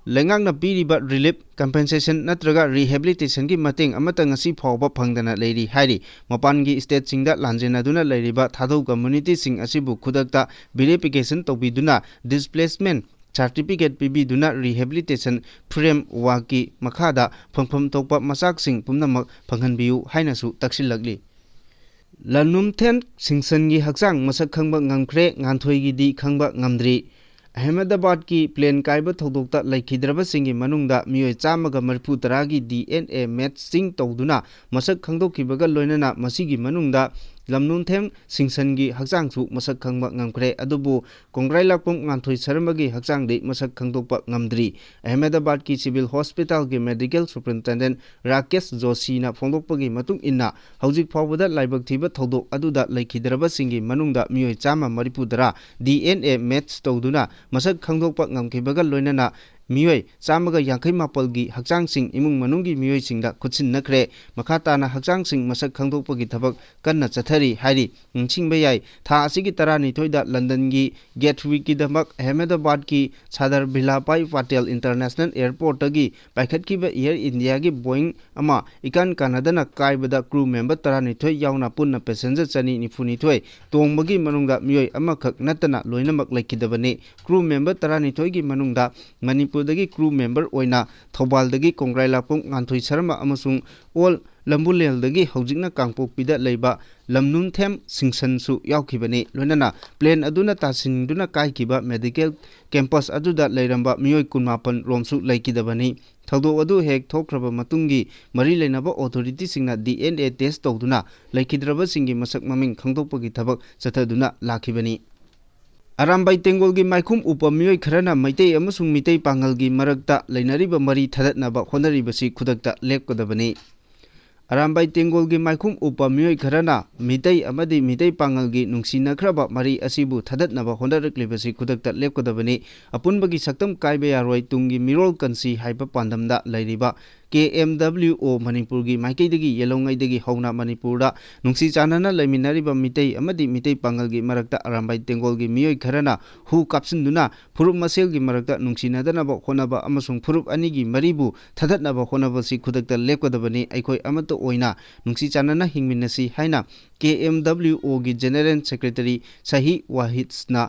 ꯂꯩꯉꯥꯛꯅ ꯄꯤꯔꯤꯕ relief, compensation ꯅꯠꯇ꯭ꯔꯒ rehabilitationꯒꯤ ꯃꯇꯦꯡ ꯑꯃꯠꯇ ꯉꯁꯤ ꯐꯥꯎꯕ ꯐꯪꯗꯅ ꯂꯩꯔꯤ ꯍꯥꯏꯔꯤ꯫ ꯃꯄꯥꯟꯒꯤ stateꯁꯤꯡꯗ ꯂꯥꯟꯖꯦꯟꯅꯗꯨꯅ ꯂꯩꯔꯤꯕ ꯊꯥꯗꯧ communityꯁꯤꯡ ꯑꯁꯤꯕꯨ ꯈꯨꯗꯛꯇ verification ꯇꯧꯕꯤꯗꯨꯅ displacement ꯁꯥꯔꯇꯤꯐꯤꯀꯦꯠ ꯄꯤꯕꯤꯗꯨꯅ rehabilitation frameworkꯀꯤ ꯃꯈꯥꯗ ꯐꯪꯐꯝ ꯊꯣꯛꯄ ꯃꯆꯥꯛꯁꯤꯡ ꯄꯨꯝꯅꯃꯛ ꯐꯪꯍꯟꯕꯤꯌꯨ ꯍꯥꯏꯅꯁꯨ ꯇꯛꯁꯤꯜꯂꯛꯂꯤ꯫ ꯂꯝꯅꯨꯝꯊꯦꯝ ꯁꯤꯡꯁꯟꯒꯤ ꯍꯛꯆꯥꯡ ꯃꯁꯛ ꯈꯪꯕ ꯉꯝꯈ꯭ꯔꯦ, ꯉꯥꯟꯊꯣꯏꯒꯤꯗꯤ ꯈꯪꯕ ꯉꯝꯗ꯭ꯔꯤ꯫ ꯑꯍꯃꯦꯗꯕꯥꯗꯀꯤ plane ꯀꯥꯏꯕ ꯊꯧꯗꯣꯛꯇ ꯂꯩꯈꯤꯗ꯭ꯔꯕꯁꯤꯡꯒꯤ ꯃꯅꯨꯡꯗ ꯃꯤꯑꯣꯏ ꯆꯥꯝꯃꯒ ꯃꯔꯤꯐꯨ ꯇꯔꯥꯒꯤ DNA matching ꯇꯧꯗꯨꯅ ꯃꯁꯛ ꯈꯪꯗꯣꯛꯈꯤꯕꯒ ꯂꯣꯏꯅꯅ ꯃꯁꯤꯒꯤ ꯃꯅꯨꯡꯗ ꯂꯝꯅꯨꯝꯊꯦꯝ ꯁꯤꯡꯁꯟꯒꯤ ꯍꯛꯆꯥꯡꯁꯨ ꯃꯁꯛ ꯈꯪꯕ ꯉꯝꯈ꯭ꯔꯦ꯫ ꯑꯗꯨꯕꯨ ꯀꯣꯡꯒ꯭ꯔꯥꯏꯂꯥꯛꯄꯝ ꯉꯥꯟꯊꯣꯏ ꯁꯔꯃꯒꯤ ꯍꯛꯆꯥꯡꯗꯤ ꯃꯁꯛ ꯈꯪꯗꯣꯛꯄ ꯉꯝꯗ꯭ꯔꯤ꯫ ꯑꯍꯃꯦꯗꯕꯥꯗꯀꯤ civil hospitalꯒꯤ medical superintendent ꯔꯥꯀꯦꯁ ꯖꯣꯁꯤꯅ ꯐꯣꯡꯗꯣꯛꯄꯒꯤ ꯃꯇꯨꯡ ꯏꯟꯅ, ꯍꯧꯖꯤꯛ ꯐꯥꯎꯕꯗ ꯂꯥꯏꯕꯛ ꯊꯤꯕ ꯊꯧꯗꯣꯛ ꯑꯗꯨꯗ ꯂꯩꯈꯤꯗ꯭ꯔꯕꯁꯤꯡꯒꯤ ꯃꯅꯨꯡꯗ ꯃꯤꯑꯣꯏ ꯆꯥꯝꯃ ꯃꯔꯤꯐꯨ ꯇꯔꯥ DNA match ꯇꯧꯗꯨꯅ ꯃꯁꯛ ꯈꯪꯗꯣꯛꯄ ꯉꯝꯈꯤꯕꯒ ꯂꯣꯏꯅꯅ ꯃꯤꯑꯣꯏ ꯆꯥꯝꯃꯒ ꯌꯥꯡꯈꯩ ꯃꯥꯄꯜꯒꯤ ꯍꯛꯆꯥꯡꯁꯤꯡ ꯏꯃꯨꯡ ꯃꯅꯨꯡꯒꯤ ꯃꯤꯑꯣꯏꯁꯤꯡꯗ ꯈꯨꯠꯁꯤꯟꯅꯈ꯭ꯔꯦ꯫ ꯃꯈꯥ ꯇꯥꯅ ꯍꯛꯆꯥꯡꯁꯤꯡ ꯃꯁꯛ ꯈꯪꯗꯣꯛꯄꯒꯤ ꯊꯕꯛ ꯀꯟꯅ ꯆꯠꯊꯔꯤ ꯍꯥꯏꯔꯤ꯫ ꯅꯤꯡꯁꯤꯡꯕ ꯌꯥꯏ, ꯊꯥ ꯑꯁꯤꯒꯤ ꯇꯔꯥꯅꯤꯊꯣꯏꯗ ꯂꯟꯗꯟꯒꯤ Gatwickꯀꯤꯗꯃꯛ ꯑꯍꯃꯦꯗꯕꯥꯗꯀꯤ Sardar ꯚꯤꯂꯥꯚꯥꯏ Patel International Airportꯇꯒꯤ ꯄꯥꯏꯈꯠꯈꯤꯕ Air Indiaꯒꯤ Boeing ꯑꯃ ꯏꯀꯥꯟ ꯀꯥꯟꯅꯗꯅ ꯀꯥꯏꯕꯗ crew member ꯇꯔꯥꯅꯤꯊꯣꯏ ꯌꯥꯎꯅ ꯄꯨꯟꯅ passenger ꯆꯅꯤ ꯅꯤꯐꯨ ꯅꯤꯊꯣꯏ ꯇꯣꯡꯕꯒꯤ ꯃꯅꯨꯡꯗ ꯃꯤꯑꯣꯏ ꯑꯃꯈꯛ ꯅꯠꯇꯅ ꯂꯣꯏꯅꯃꯛ ꯂꯩꯈꯤꯗꯕꯅꯤ꯫ Crew member ꯇꯔꯥꯅꯤꯊꯣꯏꯒꯤ ꯃꯅꯨꯡꯗ ꯃꯅꯤꯄꯨꯔꯗꯒꯤ crew member ꯑꯣꯏꯅ ꯊꯧꯕꯥꯜꯗꯒꯤ ꯀꯣꯡꯒ꯭ꯔꯥꯏꯂꯥꯛꯄꯝ ꯉꯥꯟꯊꯣꯏ ꯁꯔꯃ ꯑꯃꯁꯨꯡ ꯑꯣꯜ ꯂꯝꯕꯨꯂꯦꯜꯗꯒꯤ ꯍꯧꯖꯤꯛꯅ ꯀꯥꯡꯄꯣꯛꯄꯤꯗ ꯂꯩꯕ ꯂꯝꯅꯨꯝꯊꯦꯝ ꯁꯤꯡꯁꯟꯁꯨ ꯌꯥꯎꯈꯤꯕꯅꯤ꯫ ꯂꯣꯏꯅꯅ plane ꯑꯗꯨꯅ ꯇꯥꯁꯤꯟꯗꯨꯅ ꯀꯥꯏꯈꯤꯕ medical campus ꯑꯗꯨꯗ ꯂꯩꯔꯝꯕ ꯃꯤꯑꯣꯏ ꯀꯨꯟꯃꯥꯄꯟ ꯔꯣꯝꯁꯨ ꯂꯩꯈꯤꯗꯕꯅꯤ꯫ ꯊꯧꯗꯣꯛ ꯑꯗꯨ ꯍꯦꯛ ꯊꯣꯛꯈ꯭ꯔꯕ ꯃꯇꯨꯡꯒꯤ ꯃꯔꯤ ꯂꯩꯅꯕ authorityꯁꯤꯡꯅ DNA test ꯇꯧꯗꯨꯅ ꯂꯩꯈꯤꯗ꯭ꯔꯕꯁꯤꯡꯒꯤ ꯃꯁꯛ ꯃꯃꯤꯡ ꯈꯪꯗꯣꯛꯄꯒꯤ ꯊꯕꯛ ꯆꯠꯊꯗꯨꯅ ꯂꯥꯛꯈꯤꯕꯅꯤ꯫ ꯑꯔꯥꯝꯕꯥꯏ ꯇꯦꯡꯒꯣꯜꯒꯤ ꯃꯥꯏꯈꯨꯝ ꯎꯞꯄ ꯃꯤꯑꯣꯏ ꯈꯔꯅ ꯃꯩꯇꯩ ꯑꯃꯁꯨꯡ ꯃꯤꯇꯩ ꯄꯥꯉꯜꯒꯤ ꯃꯔꯛꯇ ꯂꯩꯅꯔꯤꯕ ꯃꯔꯤ ꯊꯗꯠꯅꯕ ꯍꯣꯠꯅꯔꯤꯕꯁꯤ ꯈꯨꯗꯛꯇ ꯂꯦꯞꯀꯗꯕꯅꯤ꯫ ꯑꯔꯥꯝꯕꯥꯏ ꯇꯦꯡꯒꯣꯜꯒꯤ ꯃꯥꯏꯈꯨꯝ ꯎꯞꯄ ꯃꯤꯑꯣꯏ ꯈꯔꯅ ꯃꯤꯇꯩ ꯑꯃꯗꯤ ꯃꯤꯇꯩ ꯄꯥꯉꯜꯒꯤ ꯅꯨꯡꯁꯤꯅꯈ꯭ꯔꯕ ꯃꯔꯤ ꯑꯁꯤꯕꯨ ꯊꯗꯠꯅꯕ ꯍꯣꯠꯅꯔꯛꯂꯤꯕꯁꯤ ꯈꯨꯗꯛꯇ ꯂꯦꯞꯀꯗꯕꯅꯤ꯫ ꯑꯄꯨꯟꯕꯒꯤ ꯁꯛꯇꯝ ꯀꯥꯏꯕ ꯌꯥꯔꯣꯏ, ꯇꯨꯡꯒꯤ ꯃꯤꯔꯣꯜ ꯀꯟꯁꯤ ꯍꯥꯏꯕ ꯄꯥꯟꯗꯝꯗ ꯂꯩꯔꯤꯕ K M W O ꯃꯅꯤꯄꯨꯔꯒꯤ ꯃꯥꯏꯀꯩꯗꯒꯤ ꯌꯦꯜꯍꯧꯉꯩꯗꯒꯤ ꯍꯧꯅ ꯃꯅꯤꯄꯨꯔꯗ ꯅꯨꯡꯁꯤ ꯆꯥꯟꯅꯅ ꯂꯩꯃꯤꯟꯅꯔꯤꯕ ꯃꯤꯇꯩ ꯑꯃꯗꯤ ꯃꯤꯇꯩ ꯄꯥꯉꯜꯒꯤ ꯃꯔꯛꯇ ꯑꯔꯥꯝꯕꯥꯏ ꯇꯦꯡꯒꯣꯜꯒꯤ ꯃꯤꯑꯣꯏ ꯈꯔꯅ ꯍꯨ ꯀꯥꯞꯁꯤꯟꯗꯨꯅ ꯐꯨꯔꯨꯞ ꯃꯁꯦꯜꯒꯤ ꯃꯔꯛꯇ ꯅꯨꯡꯁꯤꯅꯗꯅꯕ ꯍꯣꯠꯅꯕ ꯑꯃꯁꯨꯡ ꯐꯨꯔꯨꯞ ꯑꯅꯤꯒꯤ ꯃꯔꯤꯕꯨ ꯊꯗꯠꯅꯕ ꯍꯣꯠꯅꯕꯁꯤ ꯈꯨꯗꯛꯇ ꯂꯦꯞꯀꯗꯕꯅꯤ꯫ ꯑꯩꯈꯣꯏ ꯑꯃꯠꯇ ꯑꯣꯏꯅ ꯅꯨꯡꯁꯤ ꯆꯥꯟꯅꯅ ꯍꯤꯡꯃꯤꯟꯅꯁꯤ ꯍꯥꯏꯅ K M W Oꯒꯤ General Secretary ꯁꯍꯤ ꯋꯥꯍꯤꯗꯁꯅ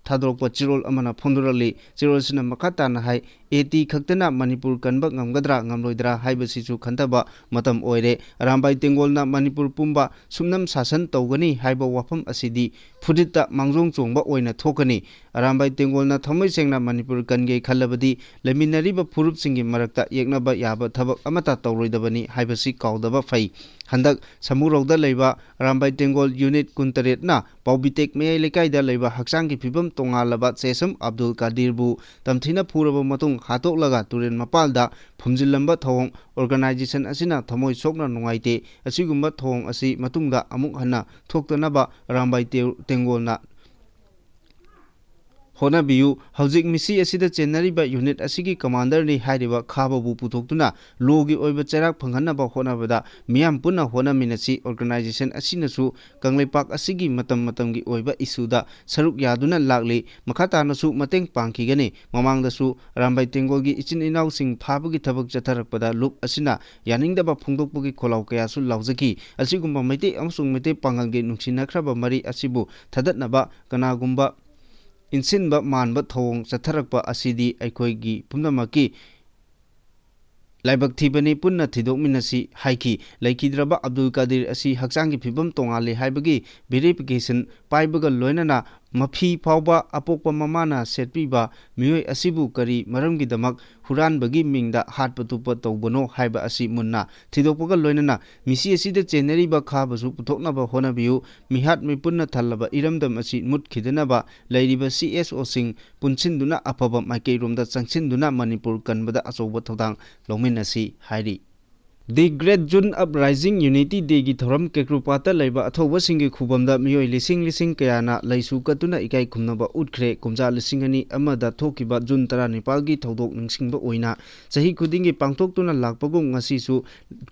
ꯊꯥꯗꯣꯔꯛꯄ ꯆꯦꯔꯣꯜ ꯑꯃꯅ ꯐꯣꯡꯗꯣꯔꯛꯂꯤ꯫ ꯆꯦꯔꯣꯜꯁꯤꯅ ꯃꯈꯥ ꯇꯥꯅ ꯍꯥꯏ, ꯑꯦ ꯇꯤ ꯈꯛꯇꯅ ꯃꯅꯤꯄꯨꯔ ꯀꯟꯕ ꯉꯝꯒꯗ꯭ꯔꯥ ꯉꯝꯂꯣꯏꯗ꯭ꯔꯥ ꯍꯥꯏꯕꯁꯤꯁꯨ ꯈꯟꯊꯕ ꯃꯇꯝ ꯑꯣꯏꯔꯦ꯫ ꯑꯔꯥꯝꯕꯥꯏ ꯇꯦꯡꯒꯣꯜꯅ ꯃꯅꯤꯄꯨꯔ ꯄꯨꯝꯕ ꯁꯨꯞꯅꯝ ꯁꯥꯁꯟ ꯇꯧꯒꯅꯤ ꯍꯥꯏꯕ ꯋꯥꯐꯝ ꯑꯁꯤꯗꯤ ꯐꯨꯔꯤꯠꯇ ꯃꯥꯡꯖꯣꯡ ꯆꯣꯡꯕ ꯑꯣꯏꯅ ꯊꯣꯛꯀꯅꯤ꯫ ꯑꯔꯥꯝꯕꯥꯏ ꯇꯦꯡꯒꯣꯜꯅ ꯊꯃꯣꯏ ꯁꯦꯡꯅ ꯃꯅꯤꯄꯨꯔ ꯀꯟꯒꯦ ꯈꯜꯂꯕꯗꯤ ꯂꯩꯃꯤꯟꯅꯔꯤꯕ ꯐꯨꯔꯨꯞꯁꯤꯡꯒꯤ ꯃꯔꯛꯇ ꯌꯦꯛꯅꯕ ꯌꯥꯕ ꯊꯕꯛ ꯑꯃꯠꯇ ꯇꯧꯔꯣꯏꯗꯕꯅꯤ ꯍꯥꯏꯕꯁꯤ ꯀꯥꯎꯗꯕ ꯐꯩ꯫ ꯍꯟꯗꯛ ꯁꯃꯨꯔꯧꯗ ꯂꯩꯕ ꯑꯔꯥꯝꯕꯥꯏ ꯇꯦꯡꯒꯣꯜ ꯌꯨꯅꯤꯠ ꯀꯨꯟꯇꯔꯦꯠꯅ ꯄꯥꯎꯕꯤꯇꯦꯛ ꯃꯌꯥꯏ ꯂꯩꯀꯥꯏꯗ ꯂꯩꯕ ꯍꯛꯆꯥꯡꯒꯤ ꯐꯤꯕꯝ ꯇꯣꯉꯥꯜꯂꯕ ꯁꯦꯁꯝ ꯑꯕꯗꯨꯜ ꯀꯥꯗꯤꯔꯕꯨ ꯇꯝꯊꯤꯅ ꯐꯨꯔꯕ ꯃꯇꯨꯡ ꯍꯥꯠꯇꯣꯛꯂꯒ ꯇꯨꯔꯦꯜ ꯃꯄꯥꯜꯗ ꯐꯨꯝꯖꯤꯜꯂꯝꯕ ꯊꯧꯑꯣꯡ ꯑꯣꯔꯒꯅꯥꯏꯖꯦꯁꯟ ꯑꯁꯤꯅ ꯊꯃꯣꯏ ꯁꯣꯛꯅ ꯅꯨꯡꯉꯥꯏꯇꯦ꯫ ꯑꯁꯤꯒꯨꯝꯕ ꯊꯧꯑꯣꯡ ꯑꯁꯤ ꯃꯇꯨꯡꯗ ꯑꯃꯨꯛ ꯍꯟꯅ ꯊꯣꯛꯇꯅꯕ ꯑꯔꯥꯝꯕꯥꯏ ꯇꯦ-, ꯇꯦꯡꯒꯣꯜꯅ ꯍꯣꯠꯅꯕꯤꯌꯨ꯫ ꯍꯧꯖꯤꯛ ꯃꯤꯁꯤ ꯑꯁꯤꯗ ꯆꯦꯟꯅꯔꯤꯕ ꯌꯨꯅꯤꯠ ꯑꯁꯤꯒꯤ ꯀꯃꯥꯟꯗꯔꯅꯤ ꯍꯥꯏꯔꯤꯕ ꯈꯥꯕꯕꯨ ꯄꯨꯊꯣꯛꯇꯨꯅ ꯂꯣꯒꯤ ꯑꯣꯏꯕ ꯆꯩꯔꯥꯛ ꯐꯪꯍꯟꯅꯕ ꯍꯣꯠꯅꯕꯗ ꯃꯤꯌꯥꯝ ꯄꯨꯟꯅ ꯍꯣꯠꯅꯃꯤꯟꯅꯁꯤ꯫ ꯑꯣꯔꯒꯅꯥꯏꯖꯦꯁꯟ ꯑꯁꯤꯅꯁꯨ ꯀꯪꯂꯩꯄꯥꯛ ꯑꯁꯤꯒꯤ ꯃꯇꯝ ꯃꯇꯝꯒꯤ ꯑꯣꯏꯕ ꯏꯁꯨꯗ ꯁꯔꯨꯛ ꯌꯥꯗꯨꯅ ꯂꯥꯛꯂꯤ꯫ ꯃꯈꯥ ꯇꯥꯅꯁꯨ ꯃꯇꯦꯡ ꯄꯥꯡꯈꯤꯒꯅꯤ꯫ ꯃꯃꯥꯡꯗꯁꯨ ꯑꯔꯥꯝꯕꯥꯏ ꯇꯦꯡꯒꯣꯜꯒꯤ ꯏꯆꯤꯟ ꯏꯅꯥꯎꯁꯤꯡ ꯐꯥꯕꯒꯤ ꯊꯕꯛ ꯆꯠꯊꯔꯛꯄꯗ ꯂꯨꯞ ꯑꯁꯤꯅ ꯌꯥꯅꯤꯡꯗꯕ ꯐꯣꯡꯗꯣꯛꯄꯒꯤ ꯈꯣꯜꯂꯥꯎ ꯀꯌꯥꯁꯨ ꯂꯥꯎꯖꯈꯤ꯫ ꯑꯁꯤꯒꯨꯝꯕ ꯃꯩꯇꯩ ꯑꯃꯁꯨꯡ ꯃꯩꯇꯩ ꯄꯥꯉꯜꯒꯤ ꯅꯨꯡꯁꯤꯅꯈ꯭ꯔꯕ ꯃꯔꯤ ꯑꯁꯤꯕꯨ ꯊꯥꯗꯠꯅꯕ ꯀꯅꯥꯒꯨꯝꯕ ꯏꯟꯁꯤꯟꯕ ꯃꯥꯟꯕ ꯊꯧꯑꯣꯡ ꯆꯠꯊꯔꯛꯄ ꯑꯁꯤꯗꯤ ꯑꯩꯈꯣꯏꯒꯤ ꯄꯨꯝꯅꯃꯛꯀꯤ ꯂꯥꯏꯕꯛ ꯊꯤꯕꯅꯤ, ꯄꯨꯟꯅ ꯊꯤꯗꯣꯛꯃꯤꯟꯅꯁꯤ ꯍꯥꯏꯈꯤ꯫ ꯂꯩꯈꯤꯗ꯭ꯔꯕ ꯑꯕꯗꯨꯜ ꯀꯥꯗꯤꯔ ꯑꯁꯤ ꯍꯛꯆꯥꯡꯒꯤ ꯐꯤꯕꯝ ꯇꯣꯉꯥꯜꯂꯤ ꯍꯥꯏꯕꯒꯤ ꯚꯦꯔꯤꯐꯤꯀꯦꯁꯟ ꯄꯥꯏꯕꯒ ꯂꯣꯏꯅꯅ ꯃꯐꯤ ꯐꯥꯎꯕ ꯑꯄꯣꯛꯄ ꯃꯃꯥꯅ ꯁꯦꯠꯄꯤꯕ ꯃꯤꯑꯣꯏ ꯑꯁꯤꯕꯨ ꯀꯔꯤ ꯃꯔꯝꯒꯤꯗꯃꯛ ꯍꯨꯔꯥꯟꯕꯒꯤ ꯃꯤꯡꯗ ꯍꯥꯠꯄ ꯇꯨꯞꯄ ꯇꯧꯕꯅꯣ ꯍꯥꯏꯕ ꯑꯁꯤ ꯃꯨꯟꯅ ꯊꯤꯗꯣꯛꯄꯒ ꯂꯣꯏꯅꯅ ꯃꯤꯁꯤ ꯑꯁꯤꯗ ꯆꯦꯟꯅꯔꯤꯕ ꯈꯥꯕꯁꯨ ꯄꯨꯊꯣꯛꯅꯕ ꯍꯣꯠꯅꯕꯤꯌꯨ꯫ ꯃꯤꯍꯥꯠ ꯃꯤꯄꯨꯟꯅ ꯊꯜꯂꯕ ꯏꯔꯝꯗꯝ ꯑꯁꯤ ꯃꯨꯠꯈꯤꯗꯅꯕ ꯂꯩꯔꯤꯕ ꯁꯤ ꯑꯦꯁ ꯑꯣꯁꯤꯡ ꯄꯨꯟꯁꯤꯟꯗꯨꯅ ꯑꯐꯕ ꯃꯥꯏꯀꯩꯔꯣꯝꯗ ꯆꯪꯁꯤꯟꯗꯨꯅ ꯃꯅꯤꯄꯨꯔ ꯀꯟꯕꯗ ꯑꯆꯧꯕ ꯊꯧꯗꯥꯡ ꯂꯧꯃꯤꯟꯅꯁꯤ ꯍꯥꯏꯔꯤ꯫ The Great June Uprising Unity Dayꯒꯤ ꯊꯧꯔꯝ ꯀꯦꯀ꯭ꯔꯨꯄꯥꯠꯇ ꯂꯩꯕ ꯑꯊꯧꯕꯁꯤꯡꯒꯤ ꯈꯨꯕꯝꯗ ꯃꯤꯑꯣꯏ ꯂꯤꯁꯤꯡ ꯂꯤꯁꯤꯡ ꯀꯌꯥꯅ ꯂꯩꯁꯨ ꯀꯠꯇꯨꯅ ꯏꯀꯥꯏ ꯈꯨꯝꯅꯕ ꯎꯠꯈ꯭ꯔꯦ꯫ ꯀꯨꯝꯖꯥ ꯂꯤꯁꯤꯡ ꯑꯅꯤ ꯑꯃꯗ ꯊꯣꯛꯈꯤꯕ ꯖꯨꯟ ꯇꯔꯥꯅꯤꯄꯥꯜꯒꯤ ꯊꯧꯗꯣꯛ ꯅꯤꯡꯁꯤꯡꯕ ꯑꯣꯏꯅ ꯆꯍꯤ ꯈꯨꯗꯤꯡꯒꯤ ꯄꯥꯡꯊꯣꯛꯇꯨꯅ ꯂꯥꯛꯄꯒꯨꯝ ꯉꯁꯤꯁꯨ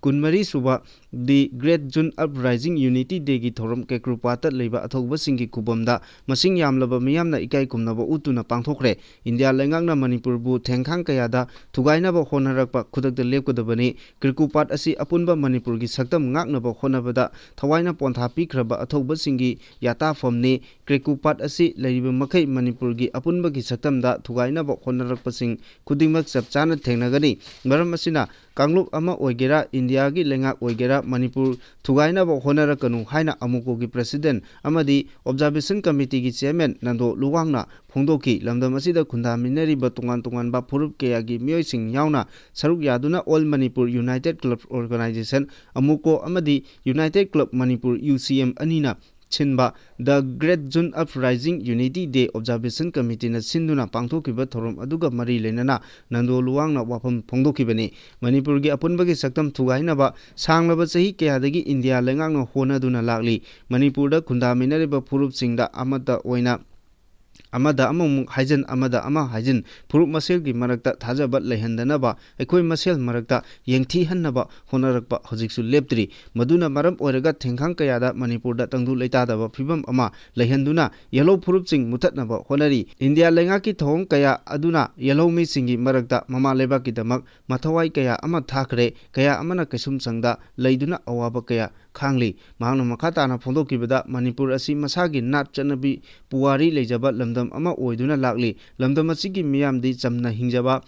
ꯀꯨꯟꯃꯔꯤ ꯁꯨꯕ The Great June Uprising Unity Dayꯒꯤ ꯊꯧꯔꯝ ꯀꯦꯀ꯭ꯔꯨꯄꯥꯠꯇ ꯂꯩꯕ ꯑꯊꯧꯕꯁꯤꯡꯒꯤ ꯈꯨꯕꯝꯗ ꯃꯁꯤꯡ ꯌꯥꯝꯂꯕ ꯃꯤꯌꯥꯝꯅ ꯏꯀꯥꯏ ꯈꯨꯝꯅꯕ ꯎꯠꯇꯨꯅ ꯄꯥꯡꯊꯣꯛꯈ꯭ꯔꯦ꯫ ꯏꯟꯗꯤꯌꯥ ꯂꯩꯉꯥꯛꯅ ꯃꯅꯤꯄꯨꯔꯕꯨ ꯊꯦꯡꯈꯥꯡ ꯀꯌꯥꯗ ꯊꯨꯒꯥꯏꯅꯕ ꯍꯣꯠꯅꯔꯛꯄ ꯈꯨꯗꯛꯇ ꯂꯦꯞꯀꯗꯕꯅꯤ꯫ ꯀ꯭ꯔꯤꯀꯨꯄꯥꯠ ꯑꯁꯤ ꯑꯄꯨꯟꯕ ꯃꯅꯤꯄꯨꯔꯒꯤ ꯁꯛꯇꯝ ꯉꯥꯛꯅꯕ ꯍꯣꯠꯅꯕꯗ ꯊꯋꯥꯏꯅ ꯄꯣꯟꯊꯥ ꯄꯤꯈ꯭ꯔꯕ ꯑꯊꯧꯕꯁꯤꯡꯒꯤ ꯌꯥꯇꯥꯐꯝꯅꯤ꯫ ꯀ꯭ꯔꯦꯀꯨꯄꯥꯠ ꯑꯁꯤ ꯂꯩꯔꯤꯕ ꯃꯈꯩ ꯃꯅꯤꯄꯨꯔꯒꯤ ꯑꯄꯨꯟꯕꯒꯤ ꯁꯛꯇꯝꯗ ꯊꯨꯒꯥꯏꯅꯕ ꯍꯣꯠꯅꯔꯛꯄꯁꯤꯡ ꯈꯨꯗꯤꯡꯃꯛ ꯆꯞ ꯆꯥꯅ ꯊꯦꯡꯅꯒꯅꯤ꯫ ꯃꯔꯝ ꯑꯁꯤꯅ ꯀꯥꯡꯂꯨꯞ ꯑꯃ ꯑꯣꯏꯒꯦꯔꯥ, ꯏꯟꯗꯤꯌꯥꯒꯤ ꯂꯩꯉꯥꯛ ꯑꯣꯏꯒꯦꯔꯥ, ꯃꯅꯤꯄꯨꯔ ꯊꯨꯒꯥꯏꯅꯕ ꯍꯣꯠꯅꯔꯛꯀꯅꯨ ꯍꯥꯏꯅ ꯑꯃꯨꯀꯣꯒꯤ ꯄ꯭ꯔꯁꯤꯗꯦꯟ ꯑꯃꯗꯤ ꯑꯣꯕꯖꯥꯔꯕꯦꯁꯟ ꯀꯃꯤꯇꯤꯒꯤ ꯆꯤꯌꯔꯃꯦꯟ ꯅꯟꯗꯣ ꯂꯨꯋꯥꯡꯅ ꯐꯣꯡꯗꯣꯛꯈꯤ꯫ ꯂꯝꯗꯝ ꯑꯁꯤꯗ ꯈꯨꯟꯗꯥꯃꯤꯟꯅꯔꯤꯕ ꯇꯣꯉꯥꯟ ꯇꯣꯉꯥꯟꯕ ꯐꯨꯔꯨꯞ ꯀꯌꯥꯒꯤ ꯃꯤꯑꯣꯏꯁꯤꯡ ꯌꯥꯎꯅ ꯁꯔꯨꯛ ꯌꯥꯗꯨꯅ All Manipur United Club Organization, ꯑꯃꯨꯀꯣ, ꯑꯃꯗꯤ United Club Manipur, U C M, ꯑꯅꯤꯅ ꯁꯤꯟꯕ The Great June Uprising Unity Day Observation Committeeꯅ ꯁꯤꯟꯗꯨꯅ ꯄꯥꯡꯊꯣꯛꯈꯤꯕ ꯊꯧꯔꯝ ꯑꯗꯨꯒ ꯃꯔꯤ ꯂꯩꯅꯅ ꯅꯟꯗꯣ ꯂꯨꯋꯥꯡꯅ ꯋꯥꯐꯝ ꯐꯣꯡꯗꯣꯛꯈꯤꯕꯅꯤ꯫ ꯃꯅꯤꯄꯨꯔꯒꯤ ꯑꯄꯨꯟꯕꯒꯤ ꯁꯛꯇꯝ ꯊꯨꯒꯥꯏꯅꯕ ꯁꯥꯡꯂꯕ ꯆꯍꯤ ꯀꯌꯥꯗꯒꯤ ꯏꯟꯗꯤꯌꯥ ꯂꯩꯉꯥꯛꯅ ꯍꯣꯠꯅꯗꯨꯅ ꯂꯥꯛꯂꯤ꯫ ꯃꯅꯤꯄꯨꯔꯗ ꯈꯨꯟꯗꯥꯃꯤꯟꯅꯔꯤꯕ ꯐꯨꯔꯨꯞꯁꯤꯡꯗ ꯑꯃꯠꯇ ꯑꯣꯏꯅ ꯑꯃꯗ ꯑꯃꯃꯨꯛ ꯍꯥꯏꯖꯤꯟ, ꯑꯃꯗ ꯑꯃ ꯍꯥꯏꯖꯤꯟ, ꯐꯨꯔꯨꯞ ꯃꯁꯦꯜꯒꯤ ꯃꯔꯛꯇ ꯊꯥꯖꯕ ꯂꯩꯍꯟꯗꯅꯕ, ꯑꯩꯈꯣꯏ ꯃꯁꯦꯜ ꯃꯔꯛꯇ ꯌꯦꯡꯊꯤꯍꯟꯅꯕ ꯍꯣꯠꯅꯔꯛꯄ ꯍꯧꯖꯤꯛꯁꯨ ꯂꯦꯞꯇ꯭ꯔꯤ꯫ ꯃꯗꯨꯅ ꯃꯔꯝ ꯑꯣꯏꯔꯒ ꯊꯦꯡꯈꯥꯡ ꯀꯌꯥꯗ ꯃꯅꯤꯄꯨꯔꯗ ꯇꯪꯗꯨ ꯂꯩꯇꯥꯗꯕ ꯐꯤꯕꯝ ꯑꯃ ꯂꯩꯍꯟꯗꯨꯅ ꯌꯦꯜꯍꯧ ꯐꯨꯔꯨꯞꯁꯤꯡ ꯃꯨꯊꯠꯅꯕ ꯍꯣꯠꯅꯔꯤ꯫ ꯏꯟꯗꯤꯌꯥ ꯂꯩꯉꯥꯛꯀꯤ ꯊꯧꯑꯣꯡ ꯀꯌꯥ ꯑꯗꯨꯅ ꯌꯦꯜꯍꯧ ꯃꯤꯁꯤꯡꯒꯤ ꯃꯔꯛꯇ ꯃꯃꯥ ꯂꯩꯕꯥꯛꯀꯤꯗꯃꯛ ꯃꯊꯋꯥꯏ ꯀꯌꯥ ꯑꯃ ꯊꯥꯈ꯭ꯔꯦ, ꯀꯌꯥ ꯑꯃꯅ ꯀꯩꯁꯨꯝꯁꯪꯗ ꯂꯩꯗꯨꯅ ꯑꯋꯥꯕ ꯀꯌꯥ ꯈꯥꯡꯂꯤ꯫ ꯃꯍꯥꯛꯅ ꯃꯈꯥ ꯇꯥꯅ ꯐꯣꯡꯗꯣꯛꯈꯤꯕꯗ, ꯃꯅꯤꯄꯨꯔ ꯑꯁꯤ ꯃꯁꯥꯒꯤ ꯅꯥꯠ ꯆꯠꯅꯕꯤ ꯄꯨꯋꯥꯔꯤ ꯂꯩꯖꯕ ꯂꯝꯗꯝ ꯑꯃ ꯑꯣꯏꯗꯨꯅ ꯂꯥꯛꯂꯤ꯫ ꯂꯝꯗꯝ ꯑꯁꯤꯒꯤ ꯃꯤꯌꯥꯝꯗꯤ ꯆꯝꯅ ꯍꯤꯡꯖꯕ,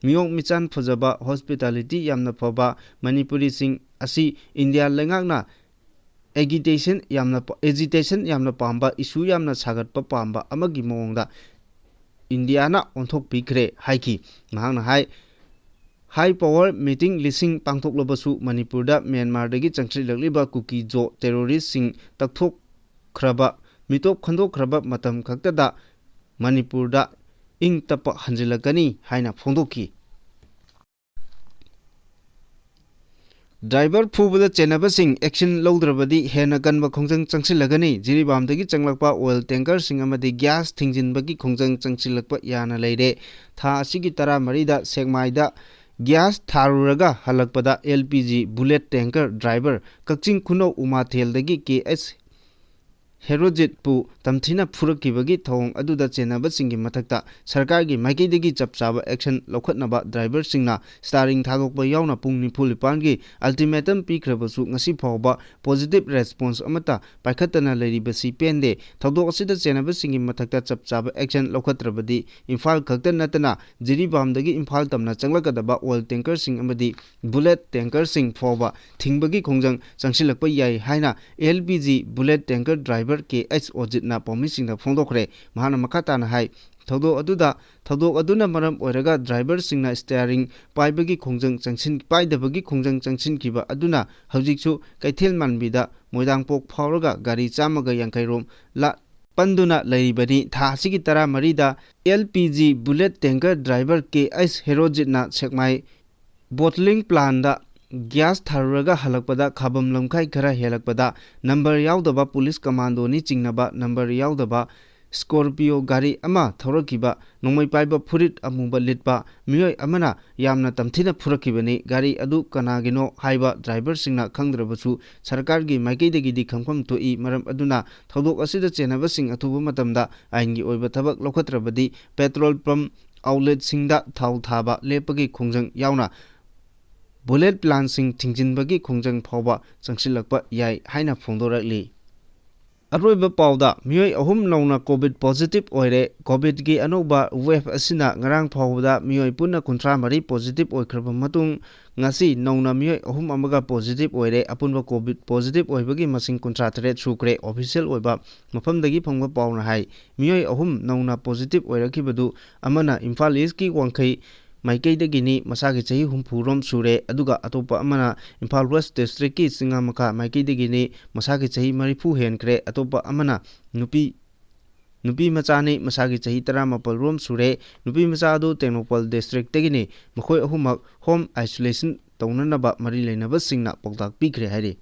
ꯃꯤꯑꯣꯡ ꯃꯤꯆꯥꯟ ꯐꯖꯕ, hospitality ꯌꯥꯝꯅ ꯐꯕ ꯃꯅꯤꯄꯨꯔꯤꯁꯤꯡ ꯑꯁꯤ ꯏꯟꯗꯤꯌꯥ ꯂꯩꯉꯥꯛꯅ agitation ꯌꯥꯝꯅ ꯄ-, agitation ꯌꯥꯝꯅ ꯄꯥꯝꯕ, issue ꯌꯥꯝꯅ ꯁꯥꯒꯠꯄ ꯄꯥꯝꯕ ꯑꯃꯒꯤ ꯃꯑꯣꯡꯗ ꯏꯟꯗꯤꯌꯥꯅ ꯑꯣꯟꯊꯣꯛꯄꯤꯈ꯭ꯔꯦ ꯍꯥꯏꯈꯤ꯫ ꯃꯍꯥꯛꯅ ꯍꯥꯏ, high power meeting ꯂꯤꯁꯤꯡ ꯄꯥꯡꯊꯣꯛꯂꯕꯁꯨ ꯃꯅꯤꯄꯨꯔꯗ ꯃ꯭ꯌꯥꯟꯃꯥꯔꯗꯒꯤ ꯆꯪꯁꯤꯜꯂꯛꯂꯤꯕ ꯀꯨꯀꯤ ꯖꯣ terroristꯁꯤꯡ ꯇꯛꯊꯣꯛꯈ꯭ꯔꯕ, ꯃꯤꯇꯣꯞ ꯈꯟꯗꯣꯛꯈ꯭ꯔꯕ ꯃꯇꯝ ꯈꯛꯇꯗ ꯃꯅꯤꯄꯨꯔꯗ ꯏꯪ ꯇꯞꯄ ꯍꯟꯖꯤꯜꯂꯛꯀꯅꯤ ꯍꯥꯏꯅ ꯐꯣꯡꯗꯣꯛꯈꯤ꯫ ꯗ꯭ꯔꯥꯏꯚꯔ ꯐꯨꯕꯗ ꯆꯦꯟꯅꯕꯁꯤꯡ action ꯂꯧꯗ꯭ꯔꯕꯗꯤ ꯍꯦꯟꯅ ꯀꯟꯕ ꯈꯣꯡꯖꯪ ꯆꯪꯁꯤꯜꯂꯒꯅꯤ꯫ ꯖꯤꯔꯤꯕꯥꯝꯗꯒꯤ ꯆꯪꯂꯛꯄ oil tankerꯁꯤꯡ ꯑꯃꯗꯤ gas ꯊꯤꯡꯖꯤꯟꯕꯒꯤ ꯈꯣꯡꯖꯪ ꯆꯪꯁꯤꯜꯂꯛꯄ ꯌꯥꯅ ꯂꯩꯔꯦ꯫ ꯊꯥ ꯑꯁꯤꯒꯤ ꯇꯔꯥꯃꯔꯤꯗ ꯁꯦꯛꯃꯥꯏꯗ gas ꯊꯥꯔꯨꯔꯒ ꯍꯜꯂꯛꯄꯗ L P G bullet tanker driver ꯀꯛꯆꯤꯡ ꯈꯨꯅꯧ ꯎꯃꯥꯊꯦꯜꯗꯒꯤ K S ꯍꯦꯔꯣꯖꯤꯠꯄꯨ ꯇꯝꯊꯤꯅ ꯐꯨꯔꯛꯈꯤꯕꯒꯤ ꯊꯧꯑꯣꯡ ꯑꯗꯨꯗ ꯆꯦꯟꯅꯕꯁꯤꯡꯒꯤ ꯃꯊꯛꯇ ꯁꯔꯀꯥꯔꯒꯤ ꯃꯥꯏꯀꯩꯗꯒꯤ ꯆꯞ ꯆꯥꯕ action ꯂꯧꯈꯠꯅꯕ driverꯁꯤꯡꯅ steering ꯊꯥꯗꯣꯛꯄ ꯌꯥꯎꯅ ꯄꯨꯡ ꯅꯤꯐꯨ ꯅꯤꯄꯥꯟꯒꯤ ultimatum ꯄꯤꯈ꯭ꯔꯕꯁꯨ ꯉꯁꯤ ꯐꯥꯎꯕ positive response ꯑꯃꯠꯇ ꯄꯥꯏꯈꯠꯇꯅ ꯂꯩꯔꯤꯕꯁꯤ ꯄꯦꯟꯗꯦ꯫ ꯊꯧꯗꯣꯛ ꯑꯁꯤꯗ ꯆꯦꯟꯅꯕꯁꯤꯡꯒꯤ ꯃꯊꯛꯇ ꯆꯞ ꯆꯥꯕ action ꯂꯧꯈꯠꯇ꯭ꯔꯕꯗꯤ ꯏꯝꯐꯥꯜ ꯈꯛꯇ ꯅꯠꯇꯅ ꯖꯤꯔꯤꯕꯥꯝꯗꯒꯤ ꯏꯝꯐꯥꯜ ꯇꯝꯅ ꯆꯪꯂꯛꯀꯗꯕ oil tankerꯁꯤꯡ ꯑꯃꯗꯤ bullet tankerꯁꯤꯡ ꯐꯥꯎꯕ ꯊꯤꯡꯕꯒꯤ ꯈꯣꯡꯖꯪ ꯆꯪꯁꯤꯜꯂꯛꯄ ꯌꯥꯏ ꯍꯥꯏꯅ L P G bullet tanker driver K H ꯑꯣꯖꯤꯠꯅ ꯄꯥꯎꯃꯤꯁꯤꯡꯗ ꯐꯣꯡꯗꯣꯛꯈ꯭ꯔꯦ꯫ ꯃꯍꯥꯛꯅ ꯃꯈꯥ ꯇꯥꯅ ꯍꯥꯏ, ꯊꯧꯗꯣꯛ ꯑꯗꯨꯗ, ꯊꯧꯗꯣꯛ ꯑꯗꯨꯅ ꯃꯔꯝ ꯑꯣꯏꯔꯒ driverꯁꯤꯡꯅ steering ꯄꯥꯏꯕꯒꯤ ꯈꯣꯡꯖꯪ ꯆꯪꯁꯤꯟ-, ꯄꯥꯏꯗꯕꯒꯤ ꯈꯣꯡꯖꯪ ꯆꯪꯁꯤꯟꯈꯤꯕ ꯑꯗꯨꯅ ꯍꯧꯖꯤꯛꯁꯨ ꯀꯩꯊꯦꯜ ꯃꯥꯟꯕꯤꯗ ꯃꯣꯏꯔꯥꯡꯄꯣꯛ ꯐꯥꯎꯔꯒ ꯒꯥꯔꯤ ꯆꯥꯝꯃꯒ ꯌꯥꯡꯈꯩ ꯔꯣꯝ ꯂꯥ-, ꯄꯟꯗꯨꯅ ꯂꯩꯔꯤꯕꯅꯤ꯫ ꯊꯥ ꯑꯁꯤꯒꯤ ꯇꯔꯥꯃꯔꯤꯗ L P G bullet tanker driver K H ꯍꯦꯔꯣꯖꯤꯠꯅ ꯁꯦꯛꯃꯥꯏ bottling plantꯗ gas ꯊꯥꯔꯨꯔꯒ ꯍꯜꯂꯛꯄꯗ ꯈꯥꯕꯝ ꯂꯝꯈꯥꯏ ꯈꯔ ꯍꯦꯜꯂꯛꯄꯗ number ꯌꯥꯎꯗꯕ police commandoꯅꯤ ꯆꯤꯡꯅꯕ number ꯌꯥꯎꯗꯕ Scorpio ꯒꯥꯔꯤ ꯑꯃ ꯊꯧꯔꯛꯈꯤꯕ ꯅꯣꯡꯃꯩ ꯄꯥꯏꯕ ꯐꯨꯔꯤꯠ ꯑꯃꯨꯕ ꯂꯤꯠꯄ ꯃꯤꯑꯣꯏ ꯑꯃꯅ ꯌꯥꯝꯅ ꯇꯝꯊꯤꯅ ꯐꯨꯔꯛꯈꯤꯕꯅꯤ꯫ ꯒꯥꯔꯤ ꯑꯗꯨ ꯀꯅꯥꯒꯤꯅꯣ ꯍꯥꯏꯕ driverꯁꯤꯡꯅ ꯈꯪꯗ꯭ꯔꯕꯁꯨ ꯁꯔꯀꯥꯔꯒꯤ ꯃꯥꯏꯀꯩꯗꯒꯤꯗꯤ ꯈꯪꯐꯝ ꯊꯣꯛꯏ꯫ ꯃꯔꯝ ꯑꯗꯨꯅ ꯊꯧꯗꯣꯛ ꯑꯁꯤꯗ ꯆꯦꯟꯅꯕꯁꯤꯡ ꯑꯊꯨꯕ ꯃꯇꯝꯗ ꯑꯥꯏꯟꯒꯤ ꯑꯣꯏꯕ ꯊꯕꯛ ꯂꯧꯈꯠꯇ꯭ꯔꯕꯗꯤ petrol pump outletꯁꯤꯡꯗ ꯊꯥꯎ ꯊꯥꯕ ꯂꯦꯞꯄꯒꯤ ꯈꯣꯡꯖꯪ ꯌꯥꯎꯅ bullet plantꯁꯤꯡ ꯊꯤꯡꯖꯤꯟꯕꯒꯤ ꯈꯣꯡꯖꯪ ꯐꯥꯎꯕ ꯆꯪꯁꯤꯜꯂꯛꯄ ꯌꯥꯏ ꯍꯥꯏꯅ ꯐꯣꯡꯗꯣꯔꯛꯂꯤ꯫ ꯑꯔꯣꯏꯕ ꯄꯥꯎꯗ, ꯃꯤꯑꯣꯏ ꯑꯍꯨꯝ ꯅꯧꯅ COVID positive ꯑꯣꯏꯔꯦ꯫ COVIDꯀꯤ ꯑꯅꯧꯕ wave ꯑꯁꯤꯅ ꯉꯔꯥꯡ ꯐꯥꯎꯕꯗ ꯃꯤꯑꯣꯏ ꯄꯨꯟꯅ ꯀꯨꯟꯊ꯭ꯔꯥ ꯃꯔꯤ positive ꯑꯣꯏꯈ꯭ꯔꯕ ꯃꯇꯨꯡ, ꯉꯁꯤ ꯅꯧꯅ ꯃꯤꯑꯣꯏ ꯑꯍꯨꯝ ꯑꯃꯒ positive ꯑꯣꯏꯔꯦ꯫ ꯑꯄꯨꯟꯕ COVID positive ꯑꯣꯏꯕꯒꯤ ꯃꯁꯤꯡ ꯀꯨꯟꯊ꯭ꯔꯥ ꯇꯔꯦꯠ ꯁꯨꯈ꯭ꯔꯦ꯫ Official ꯑꯣꯏꯕ ꯃꯐꯝꯗꯒꯤ ꯐꯪꯕ ꯄꯥꯎꯅ ꯍꯥꯏ, ꯃꯤꯑꯣꯏ ꯑꯍꯨꯝ ꯅꯧꯅ positive ꯑꯣꯏꯔꯛꯈꯤꯕꯗꯨ ꯑꯃꯅ ꯏꯝꯐꯥꯜ Eastꯀꯤ ꯋꯥꯡꯈꯩ ꯃꯥꯏꯀꯩꯗꯒꯤꯅꯤ, ꯃꯁꯥꯒꯤ ꯆꯍꯤ ꯍꯨꯝꯐꯨ ꯔꯣꯝ ꯁꯨꯔꯦ꯫ ꯑꯗꯨꯒ ꯑꯇꯣꯞꯄ ꯑꯃꯅ ꯏꯝꯐꯥꯜ West Districtꯀꯤ ꯆꯤꯡꯉꯥꯃꯈꯥ ꯃꯥꯏꯀꯩꯗꯒꯤꯅꯤ, ꯃꯁꯥꯒꯤ ꯆꯍꯤ ꯃꯔꯤꯐꯨ ꯍꯦꯟꯈ꯭ꯔꯦ꯫ ꯑꯇꯣꯞꯄ ꯑꯃꯅ ꯅꯨꯄꯤ, ꯅꯨꯄꯤ ꯃꯆꯥꯅꯤ, ꯃꯁꯥꯒꯤ ꯆꯍꯤ ꯇꯔꯥꯃꯥꯄꯜ ꯔꯣꯝ ꯁꯨꯔꯦ꯫ ꯅꯨꯄꯤ ꯃꯆꯥ ꯑꯗꯨ ꯇꯦꯡꯅꯧꯄꯜ Districtꯇꯒꯤꯅꯤ꯫ ꯃꯈꯣꯏ ꯑꯍꯨꯝꯃꯛ home isolation ꯇꯧꯅꯅꯕ ꯃꯔꯤ ꯂꯩꯅꯕꯁꯤꯡꯅ ꯄꯥꯎꯇꯥꯛ ꯄꯤꯈ꯭ꯔꯦ ꯍꯥꯏꯔꯤ꯫